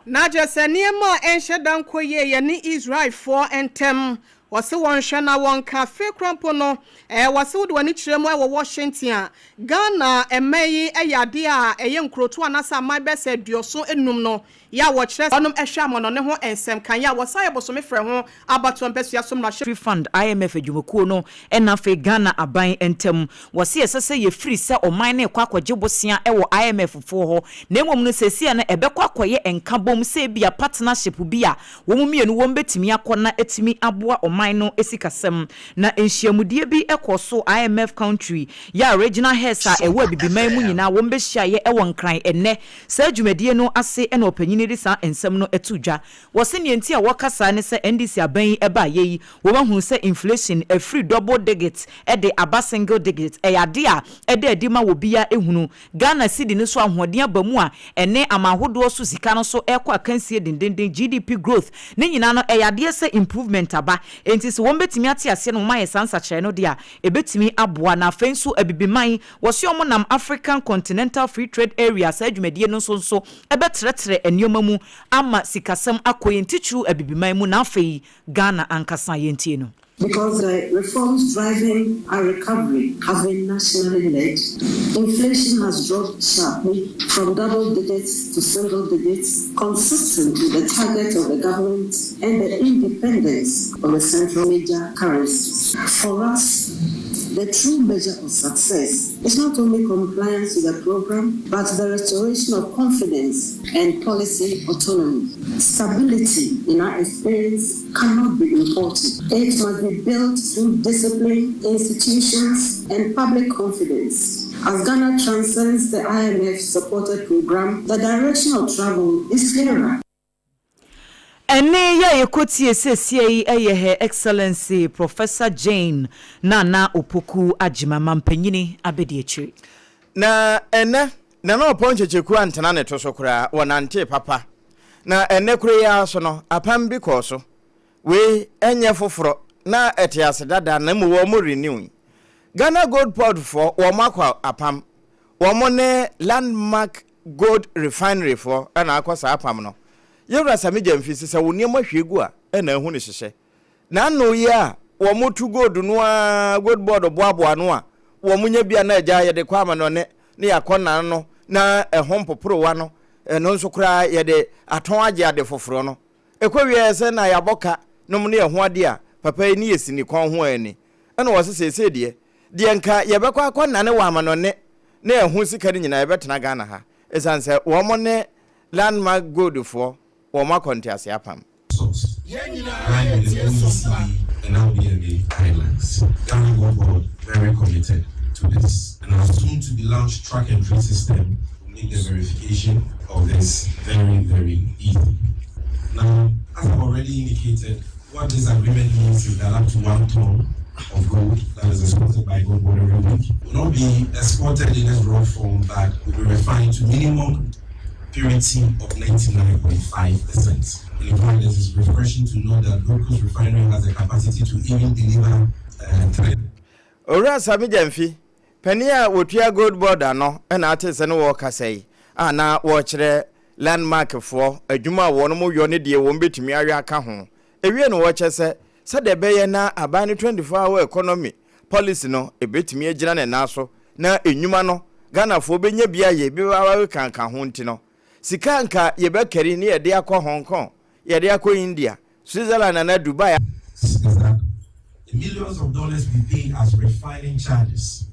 Na kyerɛ sɛ nneɛma a ɛnhyɛ da nkɔ yie yɛ ne Israelfoɔ ntam. Wɔse wɔnhwɛ na wɔnka. Afei koraa mpo no, wɔse wode w'ani kyerɛ mu wɔ Washington a, Ghana mma yi yɛ adeɛ a ɛyɛ nkurotoɔ anaasɛ aman bɛyɛ sɛ aduɔson nnum no yɛ a wɔkyerɛ wɔnom hwɛ amɔnɔne ho nsɛm kan yɛ a wɔsan yɛ bosome frɛ ho abatoɔ mpasua so mmarahyɛ Fund, IMF, adwumakuo no na afei Ghana aban ntam. Wɔse ɛsɛ sɛ yɛfiri sɛ ɔman no rekɔ akɔgye bosea wɔ IMF foɔ hɔ na mmom no seesei no ɛbɛkɔ akɔyɛ nkabom sɛ ebia partnership bi a wɔn mmienu wɔn bɛtumi akɔ na atumi aboa ɔman no sikasɛm. Na nhyiamudie bi kɔɔ so IMF country yɛ a regional heads a ɛwɔ Abibiman mu nyinaa wɔn bɛhyiaeɛ wɔ Nkran ɛnnɛ. Saa dwumadie no ase na ɔpanyini de saa nsɛm no too dwa. Wɔse nea nti a wɔka saa ne sɛ NDC aban yi baeɛ yi, wɔahunu sɛ inflation afiri double digit de aba single digit. Ɛyɛ adeɛ a ɛda adi ma obiara hunu. Ghana cedi no so ahoɔden aba mu a ɛne aman ahodoɔ so sika no so rekɔ akansie dendenden, GDP growth, ne nyinaa no ɛyɛ adeɛ sɛ improvement aba. Enti sɛ wɔbɛtumi ate aseɛ na wɔayɛ saa nsakyeraɛ no deɛ a, ɛbɛtumi aboa. Na afei nso Abibiman, wɔse wɔnam African Continental Free Trade Area saa dwumadie no nso nso bɛtrɛtrɛ nneɛma mu ama sikasɛm akɔ yɛn titiriw Abibiman mu na afei Ghana ankasa yɛntie no. Because the reforms driving our recovery have been nationally led, inflation has dropped sharply from double digits to single digits, consistent with the target of the government and the independence of the central major currencies. For us, the true measure of success is not only compliance with the program, but the restoration of confidence and policy autonomy. Stability, in our experience, cannot be imported. It must be built through discipline, institutions, and public confidence. As Ghana transcends the IMF supported program, the direction of travel is clearer. Ɛnne yi a yɛkɔtie seesie yi yɛ Her Excellency Professor Jane Nana Opoku Agyemang, Mampanyini Abadiakyiri. Na ɛnnɛ, Nana Ɔpɔn Kyekyeku antena ne to so koraa, wɔnantee papa. Na ɛnnɛ koro yi ara so no, apam bi kɔɔ so. Wei nyɛ foforɔ, na ɛte ase dada na mmom wɔn renew. Ghana Gold Board foɔ, wɔn akɔ apam. Wɔn ne Landmark Gold Refinery foɔ na akɔ saa apam no. Yɛwura Sammy Gyamfi se sɛ wo nneɛma hwie gu a ɛna ahu ne hyehyɛ. N'ano yi a wɔn tu gold no ara gold board boaboa ano a wɔn nya bi a na agya yɛde kɔ amanɔne ne yɛakɔ nnan no na ɛho mpoporowa no ɛno nso koraa yɛde atɔn agye ade foforɔ no. Ɛkɔ wieɛ sɛ na yɛabɔ ka nom ne ɛho adeɛ a papa yi ne yɛsi ne kɔn ho ani. Ɛna wɔse seesei deɛ deɛ nka yɛbɛkɔ akɔ nane wɔ amanɔne ne ɛho sika no nyinaa yɛbɛtena Ghana ha ɛsiane sɛ wɔn ne Landmark Gold foɔ wɔn akɔ ntease apam. Source, Line with the OECD and LBMA guidelines. Ghana Gold Board very committed to this and our soon to be launched track and trace system will make the verification of this very very easy. Now, as I've already indicated, what this agreement means is that up to one ton of gold that is exported by Gold Board every week will not be exported in its raw form, but will be refined to minimum purity of 99.5%. And in fact, it is refreshing to know that Gold Coast Refinery has the capacity to even deliver three. Owura Sammy Gyamfi, panin a wɔtua Gold Board ano na ate sɛ ne wɔrekasa yi a na wɔrekyerɛ Landmark foɔ adwuma a wɔnom yɔ ne deɛ wɔn bɛtumi ayɔ aka ho. Ɛwie no wɔkyɛ sɛ sɛdeɛ ɛbɛyɛ na aban no 24 hour economy policy no ɛbɛtumi agyina ne nan so na nnwuma no Ghanafoɔ bɛnya bi ayɛ bi aweka ho nti no, sika nka yɛbɛkari ne yɛde akɔ Hong Kong, yɛde akɔ India, Switzerland anaa Dubai. Is that the millions of dollars we pay as refining charges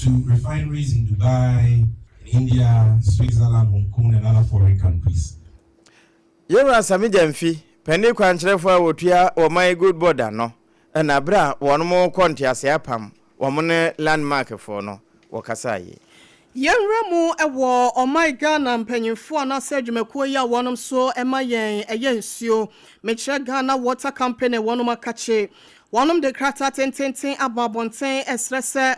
to refineries in Dubai, in India, Switzerland, Hong Kong, and other foreign countries. Yɛwura Sammy Gyamfi, panin kwankyerɛfoɔ a wɔtua ɔman Gold Board ano, ɛna berɛ a wɔn kɔ ntease apam wɔn ne Landmark foɔ no, wɔkasa yi. Yɛnwura mu wɔ ɔman Ghana mpanyinfoɔ anaasɛ adwumakuo yi a wɔnom so ma yɛn ɛyɛ nsuo, mekyerɛ Ghana Water Company, wɔnom akakye wɔnom de krataa tententen aba abɔnten ɛsrɛ sɛ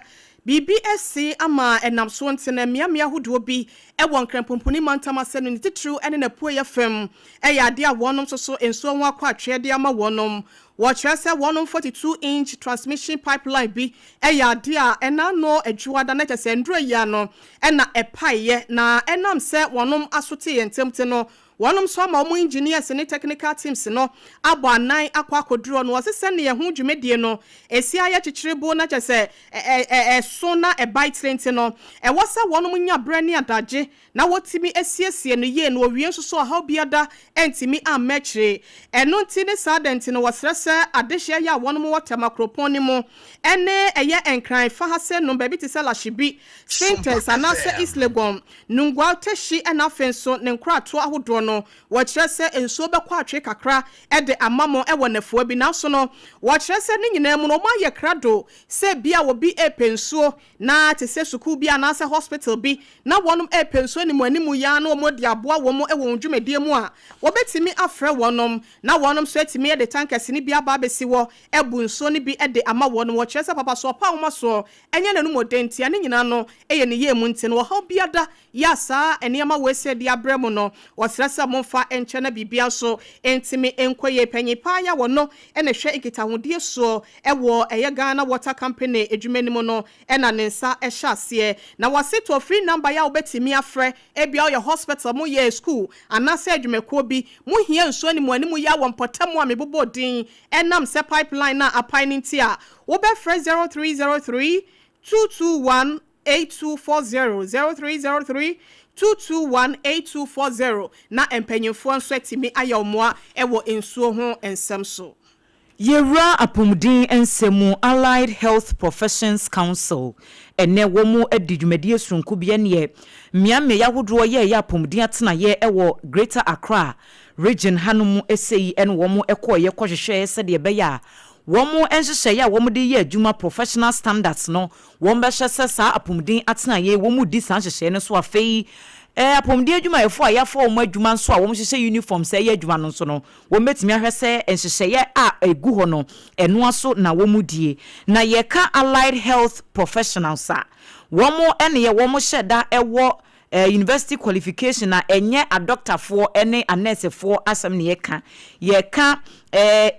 biribi asi ama ɛnam so nti na mmeammea ahodoɔ bi ɛwɔ Nkranpomponi mantam ase no, ne titiriw ne n'apueeɛ fam, ɛyɛ adeɛ a wɔnom nso so nsuo ho akɔ atweɛ de ama wɔnom. Wɔkyerɛ sɛ wɔnom 42 inch transmission pipeline bi ɛyɛ adeɛ a ɛna no adwuada na kyerɛ sɛ nduro yi ano ɛna ɛpaeɛ, na ɛnam sɛ wɔnom asote yɛn ntɛm te no, wɔnom nso ama wɔn engineers ne technical teams no abɔ anan akɔ akɔduro no. Wɔse sɛnea ɛho dwumadie no esi ayɛ kyekyere bo na kyerɛ sɛ ɛso na ɛbae tire nti no, ɛwɔ sɛ wɔnom nya berɛ ne adagye na wɔtumi asiesie no yie na wɔwie nso so ɔhaw biada ntumi amma akyire. Ɛno nti ne saa da nti no, wɔsrɛ sɛ adehyeɛ yɛ a wɔnom wɔ Tɛma kuropɔn no mu ɛne ɛyɛ Nkran fa ha sɛ nom baabi te sɛ Lashibi, Spintex anaasɛ East Legon, Nungua, Teshie, ɛna afei nso ne nkoratoɔ ahodoɔ no, wɔkyerɛ sɛ nsuo bɛkɔ atwe kakra ɛde ama mo ɛwɔ nafoa bi. Nanso no, wɔkyerɛ sɛ ne nyinaa mu no, wɔn ayɛ krado sɛ bia obi ɛpɛ nsuo na te sɛ sukuu bi anaasɛ hospital bi na wɔnom ɛpɛ nsuo ne mu anim ya na wɔn de aboa wɔn wɔ wɔn dwumadie mu a, wɔbɛtumi afrɛ wɔnom na wɔnom nso atumi de tankers no bi aba abɛsi hɔ ɛbu nsuo no bi de ama wɔnom. Wɔkyerɛ sɛ papa so ɔpa ahoma soɔ ɛnyɛ n'anum ɔden ntia ne nyinaa no ɛyɛ ne yie mu nti no, ɔhaw biada yɛ saa nneɛma wɔ esi de abrɛ mu no, wɔsrɛ sɛ momfa nkyɛn na biribia nso ntumi nkɔ yie. Panyin paa yɛ wɔ no ɛna hwɛ nkitahodie soɔ ɛwɔ ɛyɛ Ghana Water Company adwuma no mu no, ɛna ne nsa ɛhyɛ aseɛ na wɔse toll free number yɛ a wobɛtumi afrɛ, ebia ɔyɛ hospital mo yɛ school anaasɛ adwumakuo bi mo hia nsuo ne mu anim yɛ wɔ mpɔtam a mebobɔ din, ɛnam sɛ pipeline na apae no nti a, wobɛfrɛ 0303 221 8240, 0303 221 8240, na mpanyinfoɔ nso atumi ayɛ ɔmoa ɛwɔ nsuo ho nsɛm so. Yɛwura apɔmuden nsɛm mu. Allied Health Professions Council ɛnɛ wɔn adi dwumadie soronko bi, ɛneɛ mmeammea ahodoɔ yɛɛyɛ apɔmuden atenaeɛ ɛwɔ Greater Accra. Region hanom sei ne wɔn kɔeɛ kɔhwehwɛɛ sɛdeɛ ɛbɛyɛ a wɔn nhyehyɛeɛ a wɔde yɛ adwuma, professional standards, no, wɔbɛhwɛ sɛ saa apomuden atenaeɛ yi wɔredi saa nhyehyɛeɛ no so. Afei apomuden adwumayɛfoɔ a yɛafa wɔn adwuma nso a wɔhyehyɛ uniforms reyɛ adwuma no nso no, wɔbɛtumi ahwɛ sɛ nhyehyɛeɛ a ɛgu hɔ no, ɛno ara so na wɔdie. Na yɛka allied health professionals a, wɔn ne wɔhyɛ da wɔ University qualification a ɛnyɛ adɔktafoɔ ne anɛɛsefoɔ asɛm na yɛka. Yɛka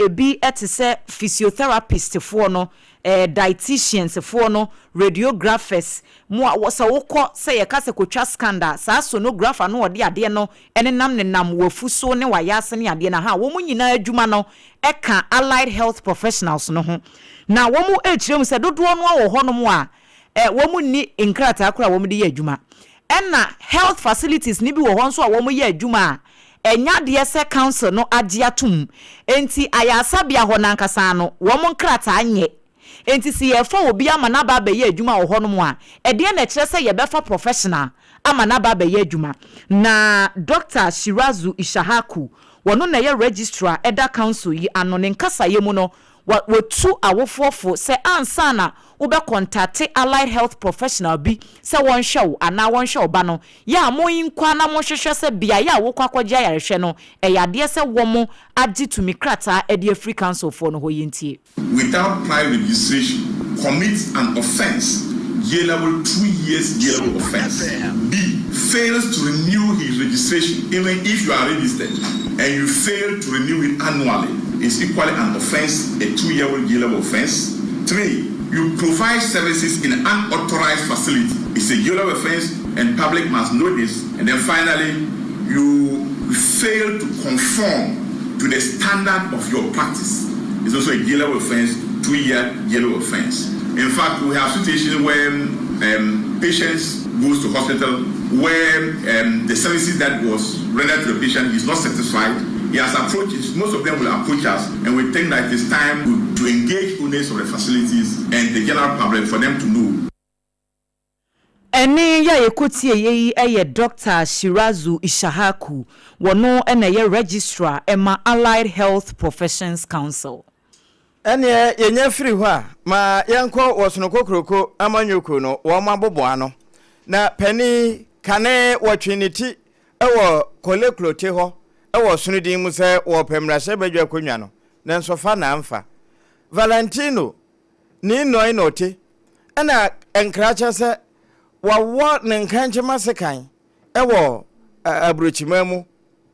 ebi te sɛ physiotherapist foɔ no, dietitians foɔ no, radiographers, mo a sɛ wokɔ sɛ yɛka sɛ kɔtwa scan a, saa sonographer no a ɔde adeɛ no nenam nenam w'afu so ne w'ayaase ne adeɛ no, ahaa, wɔn nyinaa adwuma no ka allied health professionals no ho. Na wɔn rekyerɛ mu sɛ dodoɔ no ara wɔ hɔnom a wɔn nni nkrataa koraa a wɔn de yɛ adwuma. Ɛna health facilities no bi wɔ hɔ nso a wɔn yɛ adwuma a ɛnyɛ adeɛ sɛ council no agye atom. Enti ayaresabea hɔ no ankasa no wɔn nkrataa nyɛ. Enti sɛ yɛrefa obi ama no aba abɛyɛ adwuma wɔ hɔnom a, ɛdeɛn na ɛkyerɛ sɛ yɛbɛfa professional ama no aba abɛyɛ adwuma? Na Dɔkta Shirazu Ishahaku, wɔno na ɛyɛ registrar ɛda council yi ano, ne nkasaeɛ mu no, Wɔ wɔtu awofoɔ fo sɛ ansa na wobɛkɔntate allied health professional bi sɛ wɔnhwɛ wo anaa wɔnhwɛ wo ba no, yɛ a mo nkɔ na monhwehwɛ sɛ beaeɛ a wokɔ akɔgye ayarehwɛ no ɛyɛ adeɛ sɛ wɔn agye tumi krataa de afiri council foɔ no hɔ. Yɛntie. Without prior registration commits an offence jailable 2 years jailable offence. B. Fails to renew his registration even if you are registered and you fail to renew it annually is equally an offence, a 2-year jailable offence. 3. You provide services in an unauthorized facility. It's a jailable offence and public must know this. And then finally, you fail to conform to the standard of your practice. It's also a jailable offence, 2-year jailable offence. In fact, we have situations where patients goes to hospital where the services that was rendered to the patient is not satisfied. He has approached, most of them will approach us, and we think that it's time to engage owners of the facilities and the general public for them to know. Ɛnne yi a yɛkɔtieeɛ yi yɛ Dɔkta Shirazu Ishahaku, wɔno na ɛyɛ Registrar ma Allied Health Professions Council. Ɛneɛ yɛnya firi hɔ a, ma yɛnkɔ Wɔsono Kokroko amanyɔkuo no wɔn aboboano. Na panin kane wɔtwee ne ti wɔ Korle Klottey hɔ wɔ ɔsono din mu sɛ wɔrepɛ mmarahyɛbadwa akonnwa no, nanso fa na amfa. Valentino Nii Noi Nortey na nkra kyerɛ sɛ wɔawɔ ne nkankyema sekan wɔ aburokyiman mu,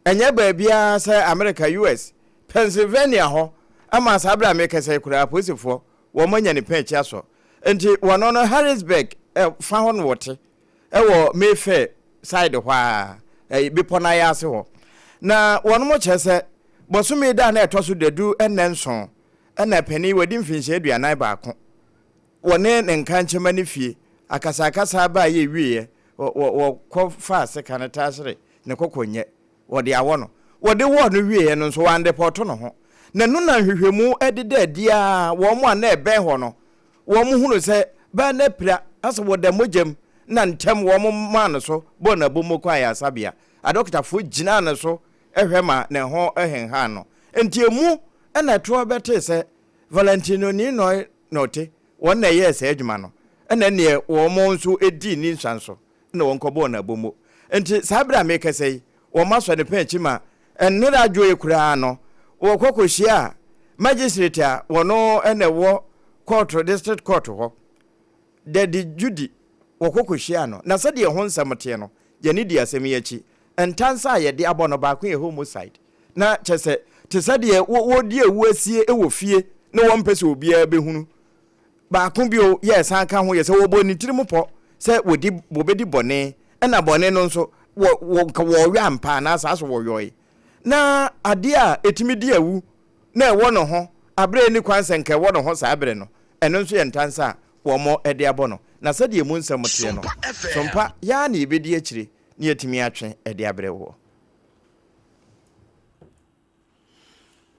ɛnyɛ baabiara sɛ Amerika, US, Pennsylvania hɔ ama saa bere a merekasa yi koraa apolisifoɔ wɔn anya ne pɛn akyi asɔ. Nti wɔno no Harrisburg fa hɔ na wɔte wɔ Mayfair side hɔ a, bepɔ no ayɛ ase hɔ. Na wɔnom kyerɛ sɛ bɔsome da a na ɛtɔ so dadu nna nson na panin wadi mfinhyia 41 wɔne ne nkankyema ne fie akasakasa baeɛ wieɛ wɔkɔ faa sekan tahyere ne koko nyɛ wɔde awɔ no. Wɔde wɔɔ no wieɛ no nso wɔandepɔɔto ne ho. Na ɛno na nhwehwɛmu deda adi ara wɔn a na ɛbɛn hɔ no wɔn hunu sɛ baa no apira asɛ wɔda mogya mu na ntɛm wɔn maa no so bɔɔ no abommo kɔ ayaresabea. Adɔkotafoɔ gyinaa ne so hwɛ ma ne ho henhan no. Enti emu na ɛtoɔ bɛtee sɛ Valentino Ninoy Norte wɔn na ɛyɛɛ saa adwuma no, ɛna ɛneɛ wɔn nso dii ne nsa so na wɔn kɔbɔɔ no abomo. Enti saa berɛ a merekasa yi, wɔn asɔ ne pɛn akyi ma nnora adwoeɛ koraa no, wɔkɔ kɔhyiaa magistrate a wɔn na ɛwɔ kɔɔto, district court hɔ, Daddy Judy, wɔkɔ kɔhyiaa no. Na sɛdeɛ ɛho nsɛm teɛ no, yɛne di asɛm yi akyi. Ntansa a yɛde abɔ no, baako yɛ homicide, na kyerɛ sɛ, te sɛ deɛ wɔredi awu asie wɔ fie na wɔmpɛ sɛ obiara bɛhunu. Baako bio yɛ ɛsan ka ho yɛ sɛ wɔbɔɔ ne tirim pɔ sɛ wɔdi wɔbɛdi bɔne, ɛna bɔne no nso wɔ wɔ nka wɔreyɔ ampa anaa saa so wɔyɔe. Na adeɛ a ɛtumi di awu na ɛwɔ ne ho aberɛ a ɛnni kwan sɛ nka ɛwɔ ne ho saa berɛ no, ɛno nso yɛ ntansa a wɔde abɔ no. Na sɛdeɛ emu nsɛm teɛ no, sompa yɛ ara na yɛbɛdi akyire na yɛatumi atwe de abrɛ woɔ.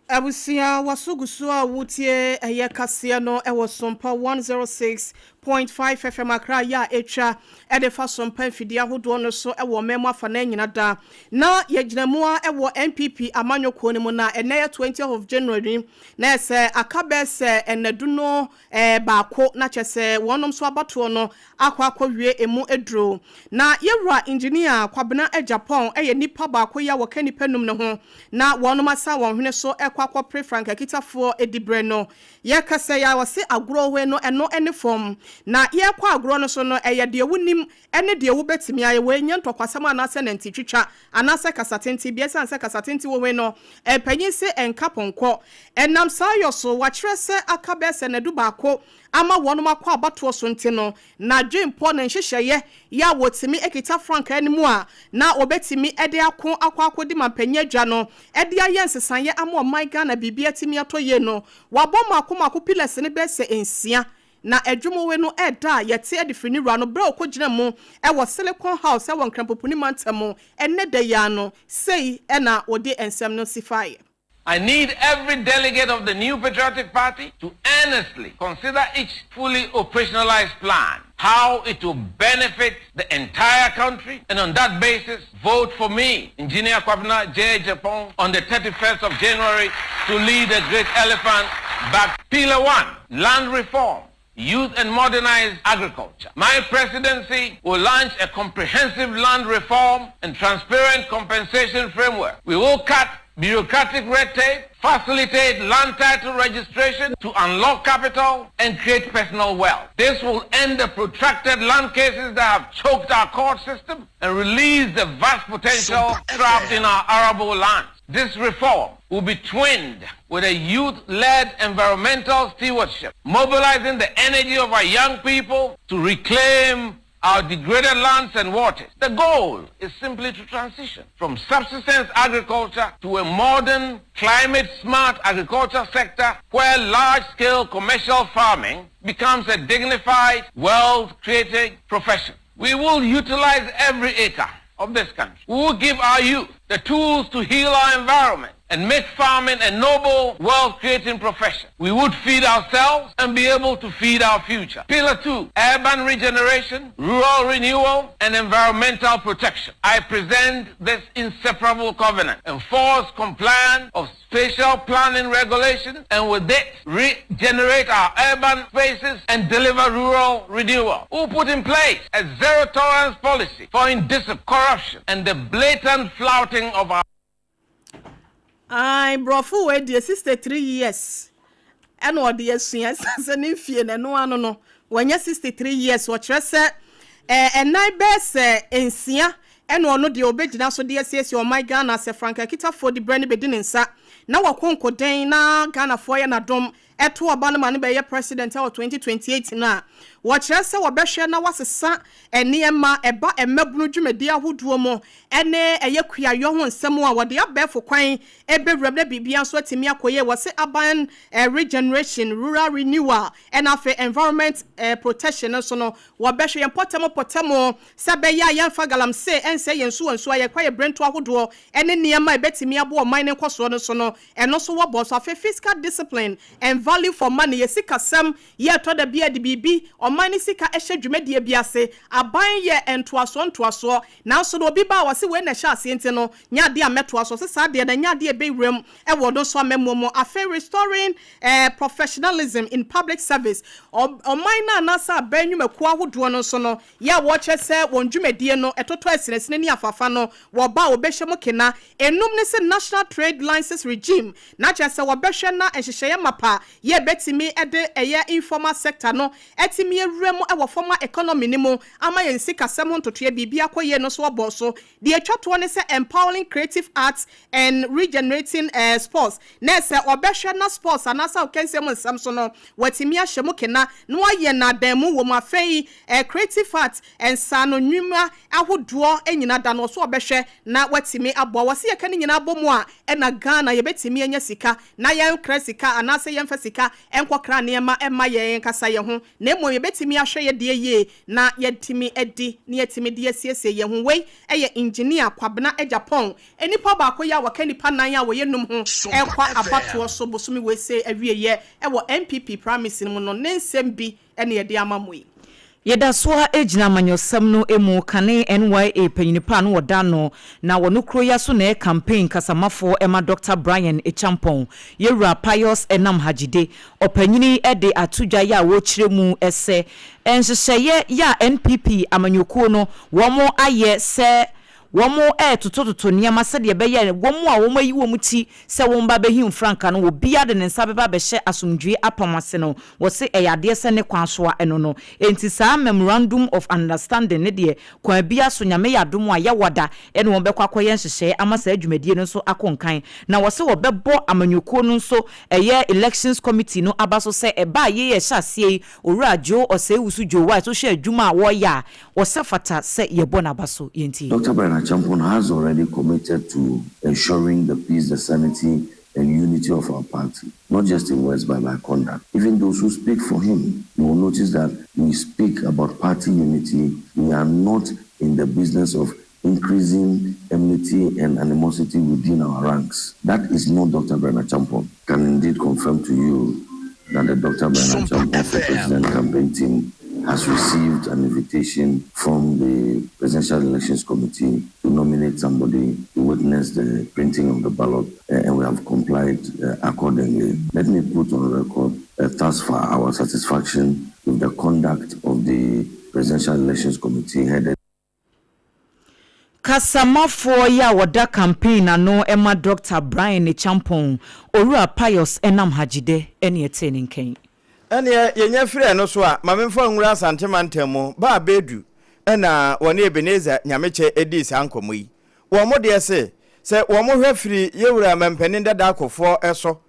Abusua waso gu so a wotie ɛyɛ kaseɛ no ɛwɔ Sompa 106. 106.5 FM Accra yɛ a ɛtwa ɛde fa so mpa mfidie ahodoɔ no so ɛwɔ ɔman mu afa na nyina da na yɛgyina mu a ɛwɔ NPP amanyɔkuo no mu. Na ɛnɛ yɛ 20th of January, na ɛsɛ aka bɛɛ sɛ ɛnadu no 1 na kyɛ sɛ wɔnom nso abatoɔ no akɔ akɔwie emu aduro. Na yɛwura Engineer Kwabena Agyapong ɛyɛ nipa baako yi a wɔka nipa num ne ho na wɔnom asa wɔn hwene so ɛkɔ akɔpere frankakitafoɔ ediberɛ no. Yɛkasa yɛ a, wɔse agorɔ hɔ no ɛno ɛne fam na yɛkɔ agorɔ no so no, ɛyɛ deɛ wonim ɛne deɛ wobɛtumi ayɛ. Wɔ nyɛ ntɔkwasɛm anaasɛ nantitwitwa anaasɛ kasatenten bi, ɛsiane sɛ kasatenten wɔ hɔ no, ɛpanyin se ɛnka pɔnkɔ. Ɛnam saa yɔ so, wakyerɛ sɛ aka bɛɛ sɛ nadu 1 ama wɔnom akɔ abatoɔ so, nti no na dwempɔ ne nhyehyɛeɛ yɛ a wɔtumi kita frankaa no mu a na wɔbɛtumi de ako akɔ akɔdi mampanyin adwa no de ayɛ nsesaeɛ ama ɔman Ghana biribi atumi atɔ yie no, wabɔ mako mako pillars ne bɛɛ sɛ 6. Na adwumawe no ɛda a yɛte de firi ne wura no berɛ a ɔkɔgyina mu ɛwɔ Silicon House ɛwɔ Nkrampopuni mantam ɛnɛ da yi ano sei, ɛna wɔde nsɛm no si faeɛ. I need every delegate of the New Patriotic Party to earnestly consider each fully operationalized plan, how it will benefit the entire country, and on that basis, vote for me, Engineer Kwabena J. Agyapong, on the 31st of January to lead the great elephant back. Pillar 1, land reform, youth and modernize agriculture. My presidency will launch a comprehensive land reform and transparent compensation framework. We will cut bureaucratic red tape, facilitate land title registration to unlock capital and create personal wealth. This will end the protracted land cases that have choked our court system and release the vast potential trapped in our arable lands. This reform will be twinned with a youth-led environmental stewardship, mobilizing the energy of our young people to reclaim our degraded lands and waters. The goal is simply to transition from subsistence agriculture to a modern, climate-smart agriculture sector where large-scale commercial farming becomes a dignified, wealth-creating profession. We will utilize every acre of this country. We will give our youth the tools to heal our environment and make farming a noble, wealth-creating profession. We would feed ourselves and be able to feed our future. Pillar 2, urban regeneration, rural renewal, and environmental protection. I present this inseparable covenant. Enforce compliance of spatial planning regulations, and with it, regenerate our urban spaces and deliver rural renewal. We'll put in place a zero-tolerance policy for indiscipline, corruption, and the blatant flouting of our Ai, borɔfo wei deɛ, 63 years ɛna ɔde asua sɛ ne mfie n'ano ano no wɔnyɛ 63 years. Wɔkyerɛ sɛ ɛnan bɛɛ sɛ 6 ɛna ɔno deɛ ɔbɛgyina so de asiesie ɔman Ghana sɛ franka kitafoɔ de berɛ no bɛdi ne nsa na wɔkɔ nkoden na Ghanafoɔ yɛ n'adom ɛto ɔba no ma no bɛyɛ president ɛwɔ 2028 no a, wɔkyerɛ sɛ wɔbɛhwɛ na wasesa nneɛma ɛba mmabunu dwumadi ahodoɔ mu ɛne ɛyɛ kuayɔ ho nsɛm a wɔde abɛɛfo kwan ɛbɛwuram na biribia nso atumi akɔyɛ. Wɔse urban regeneration, rural renewal, ɛna afei environment protection nso no, wɔbɛhwɛ yɛn pɔtɛm pɔtɛm sɛ bɛyɛ a yɛmfa galamsey ɛnsɛ yɛn nsuo nsuo a yɛkɔ yɛ brɛnto ahodoɔ ɛne nneɛma a ɛbɛtumi aboɔ ɔman ne nkɔsoɔ no so no, ɛno nso wɔbɔ so. Afei fiscal discipline and value for money, yɛ sikasɛm yɛ ɛtɔ da bi a de biribi ɔman ne sika ɛhyɛ dwumadie bi ase, aban yɛ ntoasoɔ ntoasoɔ, nanso na obi ba a wɔse wei na ɛhyɛ aseɛ nti no nyɛ adeɛ a mɛtoa so, sɛ saa deɛ na nyɛ adeɛ ɛbɛwura mu ɛwɔ no so amammuo mu. Afei restoring professionalism in public service, ɔman no anaasɛ aban nnwumakuo ahodoɔ no nso no yɛ a wɔkyerɛ sɛ wɔn dwumadie no ɛtotɔ asinasini ne afafa no, wɔba a wɔbɛhyɛ mu kena. Enum ne sɛ national trade license regime, na kyerɛ sɛ wɔbɛhwɛ na nhyehyɛeɛ mapa yɛ bɛtumi ɛde ɛyɛ informal sector no ɛtumi awura mu ɛwɔ formal economy ne mu ama yɛn sikasɛm ho ntotoeɛ biribi akɔ yie no so wɔbɔ so. Deɛ atwa toɔ ne sɛ empowering creative arts and regenerating sports, na sɛ ɔbɛhwɛ na sports anaasɛ ɔkɛnsɛm mu nsɛm so no wɔatumi ahyɛ mu kena na wɔayɛ n'adan mu wɔ mu. Afei creative art, nsano nnwuma ahodoɔ nyina da no ɔso ɔbɛhwɛ na watumi aboa. Wɔsi yɛka ne nyinaa bɔ mu a, ɛna Ghana yɛbɛtumi anya sika na yɛnkra sika anaasɛ yɛmfa sika ɛnkɔkra nneɛma ɛma yɛn kasa yɛn ho, na mmom yɛbɛtumi ahwɛ yɛ deɛ yie na yɛtumi adi na yɛtumi de asiesie yɛn ho. Wei ɛyɛ Engineer Kwabena Agyapong, nipa baako yi a wɔka nipa nan a wɔyɛ num ho ɛkɔ abatoɔ so bosome wei se awieyɛ ɛwɔ NPP primaries no mu no, ne nsɛm bi ɛna yɛde ama mo yi. Yɛda so ara gyina amanyɔsɛm no mu, kane NYA panyini pa a na wɔda ano na wɔno kuro yi ara so na ɛyɛ campaign kasamafoɔ ma Dɔkta Brian Acheampong, Yɛwura Pius Enam Hadzide, ɔpanyini yi de ato dwa yɛ a wɔrekyerɛ mu sɛ nhyehyɛeɛ yɛ a NPP amanyɔkuo no wɔn ayɛ sɛ Wɔretotototo nneɛma sɛdeɛ ɛbɛyɛ a wɔn a wɔayi wɔn ti sɛ wɔreba abɛhim frankaa no, obiara de ne nsa bɛba abɛhyɛ asomdwoeɛ apam ase no, wɔse ɛyɛ adeɛ sɛ ne kwan so a ɛno no. Enti saa Memorandum of Understanding no deɛ, kwan biara so, Nyame yɛ adom a, Yawada ne wɔn bɛkɔ akɔyɛ nhyehyɛeɛ ama saa dwumadie no nso akɔ nkan. Na wɔse wɔbɛbɔ amanyɔkuo no nso ɛyɛ Elections Committee no aba so sɛ ɛba a yei a ɛhyɛ aseɛ yi, Owura Joe Osei-Wusu Joe Wise wohwɛ adwuma a wɔreyɛ a, Ɔsɛ fata sɛ yɛbɔ n'aba so. Yɛntie. Doctor Brian Acheampong has already committed to ensuring the peace, the sanity and unity of our party, not just in words but by conduct. Even those who speak for him, you will notice that we speak about party unity. We are not in the business of increasing enmity and animosity within our ranks. That is not Dr. Brian Acheampong. Can indeed confirm to you that the Dr. Brian Acheampong for President campaign team has received an invitation from the Presidential Elections Committee to nominate somebody to witness the printing of the ballot, eh, and we have complied eh, accordingly. Let me put on record uh, thus far our satisfaction with the conduct of the Presidential Elections Committee headed Kasamafoɔ yi a wɔda campaign ano ma Dɔkta Brian Acheampong, Owura Pius Enam Hadzide ne ɛtee ne nka yi. Ɛneɛ yɛnya firi ɛno so a, ma memfa nwura Asante mantam mu, Baa Bɛdu na wɔne Ebenezer Nyamekyɛ dii saa nkɔmmɔ yi. Wɔn deɛ se, sɛ wɔn hwɛ firi Yɛwura Mampanin Dada Akufoɔ so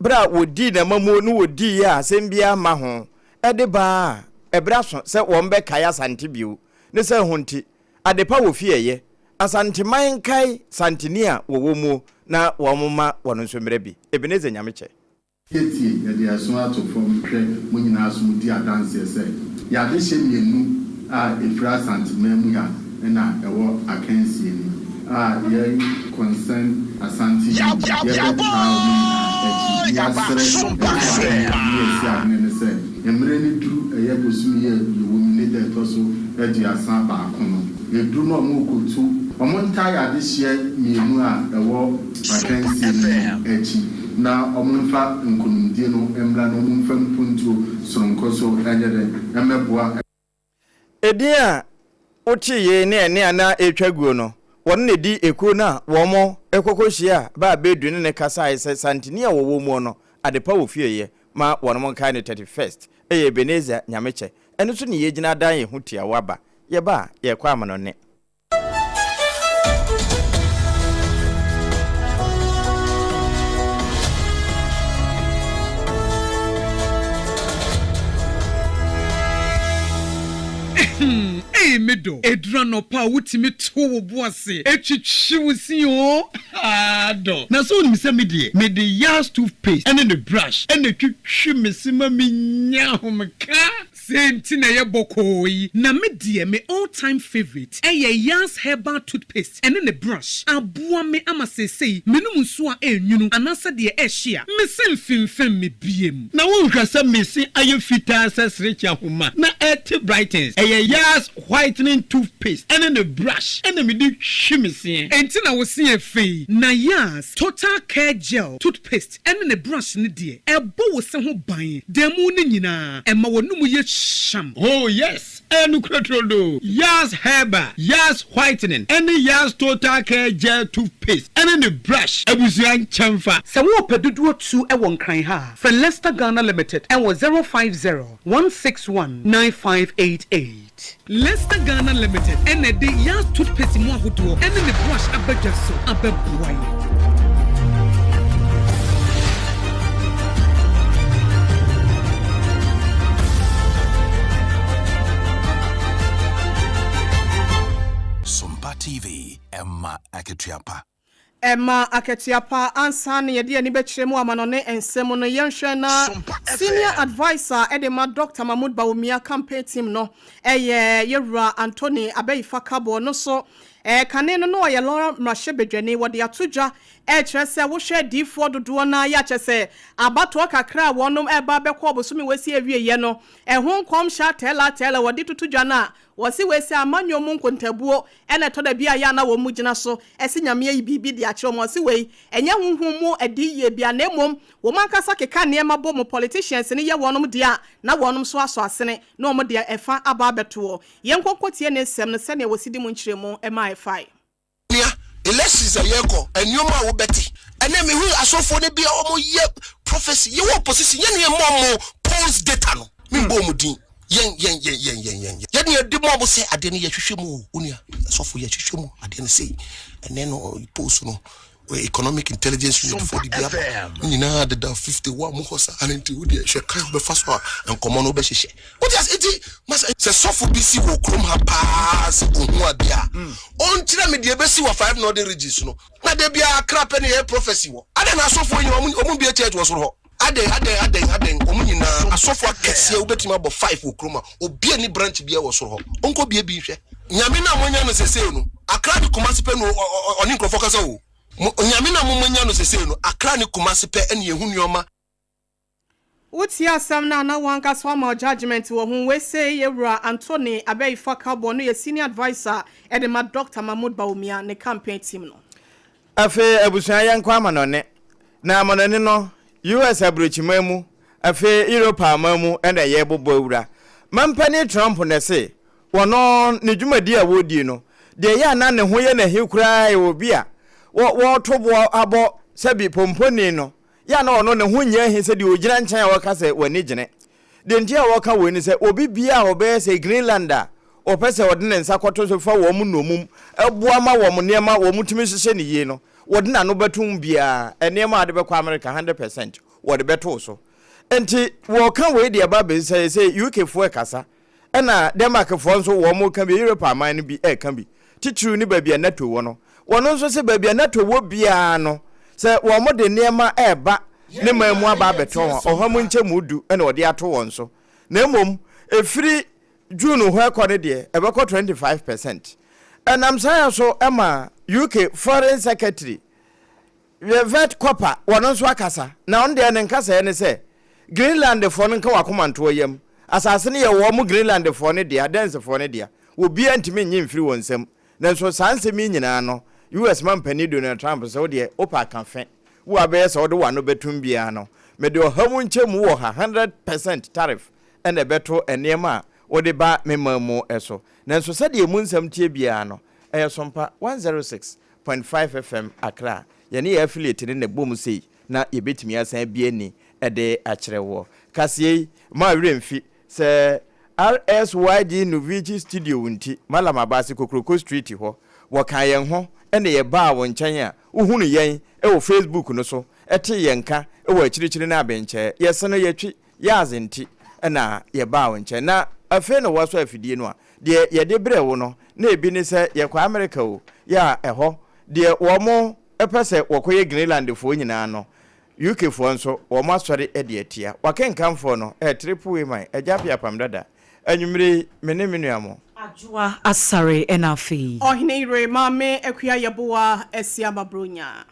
berɛ a wɔdii n'amammuo no wɔdiiɛ a asɛm biara mma ho de baa a, ɛberɛ aso sɛ wɔn bɛkae Asante bio. Ne sɛ ho nti, adepa wɔ fie ɛyɛ, Asanteman nkae Santeni a wɔwɔ muo na wɔn mma wɔn nso mmerɛ bi. Ebenezer Nyamekyɛ. Yɛtie, yɛde yɛn aso ato fam hwɛ mo nyinaa so di adanseɛ sɛ yɛn adehyeɛ mmienu a ɛfiri Asanteman mu ha na ɛwɔ akansie no a yɛn concern Asante yi yɛbɛtaa wɔn nyinaa akyi na yɛasrɛ Ɔtumfoɔ ne Yɛasi ahene no sɛ mmerɛ no duru ɛyɛ bosome yi a yɛwɔ mu ne da ɛtɔ so 31 no ɛduru na wɔrekɔtu wɔn ntae adehyeɛ mmienu a ɛwɔ akansie no mu akyi na wɔmfa nkonimdie no mmra na wɔmfa mpuntuo sononko so nyɛ dɛn mmɛboa. Edin a wotee yei ne ɛnne a na ɛretwa guo no, wɔn na ɛdi ekuo no a wɔn kɔkɔhyiaa baa Bedu ne no kasaeɛ sɛ Santini a wɔwɔ muo no, adepa wɔ fie yɛ ma wɔnom nkae no 31st yɛ Ebenezer Nyamekyɛ ɛno so ne yɛgyina adan yɛn ho tiawa ba yɛba a yɛrekɔ amanɔne. Ei me dɔ, ɛduru anɔpa a wotumi to wo bo ase twitwi wo se oo, haa dɔ. Na sɛ wonim sɛ me deɛ, mede Yaz toothpaste ne ne brush na ɛtwitwi me se ma menya ahomeka. Sei nti na ɛyɛ bɔkɔɔ yi. Na me deɛ me all time favourite ɛyɛ Yaz herbal toothpaste ɛne ne brush. Aboa me ama seesei menom nsuo a ɛnwunu anaasɛ deɛ ɛhye a, me se mfemfem me biem. Na wonhwɛ sɛ me se ayɛ fitaa sɛ serekye ahoma na ɛte brightens. Ɛyɛ Yaz whitening toothpaste ɛne ne brush ɛna mede twi me seɛ. Enti na wo se yɛ fɛ yi. Na Yaz total care gel toothpaste ɛne ne brush no deɛ, ɛbɔ wo se ho ban da mu no nyinaa, ɛma w'anomu yɛ hyam. Oh yes, ɛyɛ nokorɛ turodoo. Yaz Herbal, Yaz Whitening ɛne Yaz Total Care Gel Toothpaste ɛne ne brush abusua nkyɛnfa. Sɛ worepɛ dodoɔ tu wɔ Nkran ha a, frɛ Lester Ghana Limited wɔ 050 161 9588. Lester Ghana Limited na ɛde Yaz toothpaste mu ahodoɔ ne ne brush aba dwa so abɛboa yɛn. Sompa TV, ɛma akatua pa. Ɛma akatua pa. Ansa na yɛde yɛn ani bɛkyerɛ mu amanɔne nsɛm mu no, yɛnhwɛ na Senior Adviser de ma Dɔkta Mahmood Bawumia campaign team no yɛ Yɛwura Anthony Abeyifa Kabo. Ɔno nso Kane no na ɔyɛ Lawra mmarahyɛbadwani. Wɔde ato dwa rekyerɛ sɛ wohwɛ adiyifoɔ dodoɔ no ara yi a kyerɛ sɛ abatoɔ kakra a wɔnom reba abɛkɔ ɔbosome wasi awieɛ no ɛho nkɔmhyɛ atɛɛla atɛɛla wɔde toto dwa no a wɔse wei sɛ amanyɔ mu nkontabuo ɛna ɛtɔ da bi a yɛ a na wɔn gyina so se Nyame ayi biribi de akyerɛ wɔn. Wɔse wei ɛnyɛ honhom mu adiyie bia na mmom wɔn ankasa keka nneɛma bɔ mu, politicians no yɛ wɔnom deɛ a na wɔnom nso asɔ asene na wɔn deɛ ɛfa aba abɛtoɔ. Yɛnkɔ nkɔtie ne nsɛm no sɛdeɛ wɔsi de mu nkyerɛmu mae fae. Nua, elections a yɛkɔ, nneɛma a wobɛte. Ɛnɛ mehu asɔfoɔ no bi a wɔyɛ prophecy, yɛwɔ opposition, yɛn ne yɛn mmɔ wɔn polls data no, membɔ wɔn din. Yɛn, yɛn, yɛn, yɛn, yɛn, yɛn, yɛn ne yɛde ma wɔn sɛ adeɛ no yɛhwehwɛ mu o, onua, asɔfo yɛhwehwɛ mu adeɛ no sei, ɛnɛ no polls no, Economic Intelligence Unit foɔ de bi aba ne nyinaa deda 51 mu hɔ saa no nti wodeɛ hwɛ kwan wobɛfa so a nkɔmmɔ no wobɛhyehyɛ wote ase nti masa sɛ sɔfo bi si wɔ kurom ha paa sɛ ɔhu adeɛ a ɔnkyerɛ me deɛ ɛbɛsi wɔ five northern regions no na da biara Accra pɛ ne yɛyɛ prophecy wɔ adɛn na asɔfoɔ nyina ɔmo bie church wɔ soro hɔ adɛn adɛn adɛn adɛn ɔmo nyinaa asɔfo akɛseɛ wobɛtumi abɔ five wɔ kurom a obi ani branch biara wɔ soro hɔ ɔnkɔ bie bi nhwɛ Nyame no a moanya no sesei no, Accra ne Kumasi pɛ na ɔne nkurɔfoɔ kasa o. Mo, Nyame no a moanya no sesei no, Accra ne Kumasi pɛ na yɛhu nnoɔma. Wotie asɛm no a na wankasa wama wo judgement wɔ ho. Wei sei yɛ Wura Anthony Abeyifa Cowboy no yɛ senior adviser de ma Doctor Mahmood Bawumia ne campaign team no. Afei abusua yɛnkɔ amanɔne. Na amanɔne no, US aburokyiman mu, afei Europa aman mu na yɛrebobɔ awura. Mampanin Trump na ɛse wɔno ne dwumadi a wɔredi no, deɛ ɛyɛ a na ne ho yɛ no ahi koraa yɛ obi a wɔreto boɔ abɔ sɛbi pomponi no, yɛ a na ɔno ne ho nyɛ ahi sɛ deɛ ɔgyina nkyɛn a ɔka sɛ w'ani gyene. Deɛ nti a wɔka wei ne sɛ obi biara a ɔbɛyɛ sɛ Greenland a ɔpɛ sɛ ɔde ne nsa kɔto so fa wɔn nnommum boa ma wɔn nneɛma wɔn tumi hyehyɛ no yie no, wɔde n'ano bɛto mu biara, nneɛma a wɔde bɛkɔ Amerika 100% wɔde bɛto wo so. Nti wɔka wei deɛ ɛba bɛsi sɛ sɛ UK foɔ ɛkasa ɛna Denmark foɔ nso wɔn reka bi, Europe aman no bi ɛreka bi, titiriw ne baabi a NATO wɔ no. Wɔn nso sɛ baabi a NATO wɔ biara no, sɛ wɔn de nneɛma ɛreba ne man mu aba abɛtɔn a, ɔha mu nkyɛmu du na wɔde ato wɔn so. Na mmom ɛfiri June hɔ ɛkɔ no deɛ, ɛbɛkɔ 25 percent. Ɛnam saa yɛ so ma UK Foreign Secretary Yvette Cooper, wɔno nso akasa, na ɔno deɛ ne nkasɛɛ ne sɛ, Greenlandfoɔ no nka wɔn akoma nto wɔn yam. Asase no yɛ wɔn Greenlandfoɔ no dea, Danesfoɔ no dea. Obiara ntumi nnye mfiri wɔn nsam. Nanso saa nsɛm yi nyinaa no, US. Mampanin Donald Trump sɛ wo deɛ wopɛ aka fɛ, wo a bɛyɛ sɛ wode w'ano bɛtom biara no, mede ɔha mu nkyɛmu wɔ ha, 100% tariff, na ɛbɛto nneɛma a wode ba me man mu so. Nanso sɛdeɛ emu nsɛm teɛ biara no, ɛyɛ sompa 106. Point five FM Accra. Yɛne yɛn affiliate no na ɛbom sei na yɛbɛtumi asan abue ani de akyerɛ woɔ. Kaseɛ yi, mma wo werɛ mfi sɛ RSYD Novici Studio nti, Mallam Abase Kokroko Street hɔ, wɔkaa yɛn ho na yɛbaa wo nkyɛn a wohunu yɛn wɔ Facebook no so, tee yɛn nka wɔ akyirikyiri ne abenkyɛɛ. Yɛse no yɛtwi Yɛadze ntsi na yɛbaa wo nkyɛn, na afei na wɔasɔ afidie no a, deɛ yɛde brɛɛ wo no, na ebi ne sɛ yɛkɔ Amerika o, yɛ a ɛhɔ deɛ wɔpɛ sɛ wɔkɔyɛ Greenlandfoɔ nyinaa no, UKfoɔ nso wɔn asɔre de atia. W'akenkanfoɔ no, eh, Triple A man, Agya Appiah Apam Dada, anwumerɛ yi, me ne me nua mo. Adwoa Asare ɛna afei. Ɔhene yere Maame Akua Yeboah Asiamah Bronya.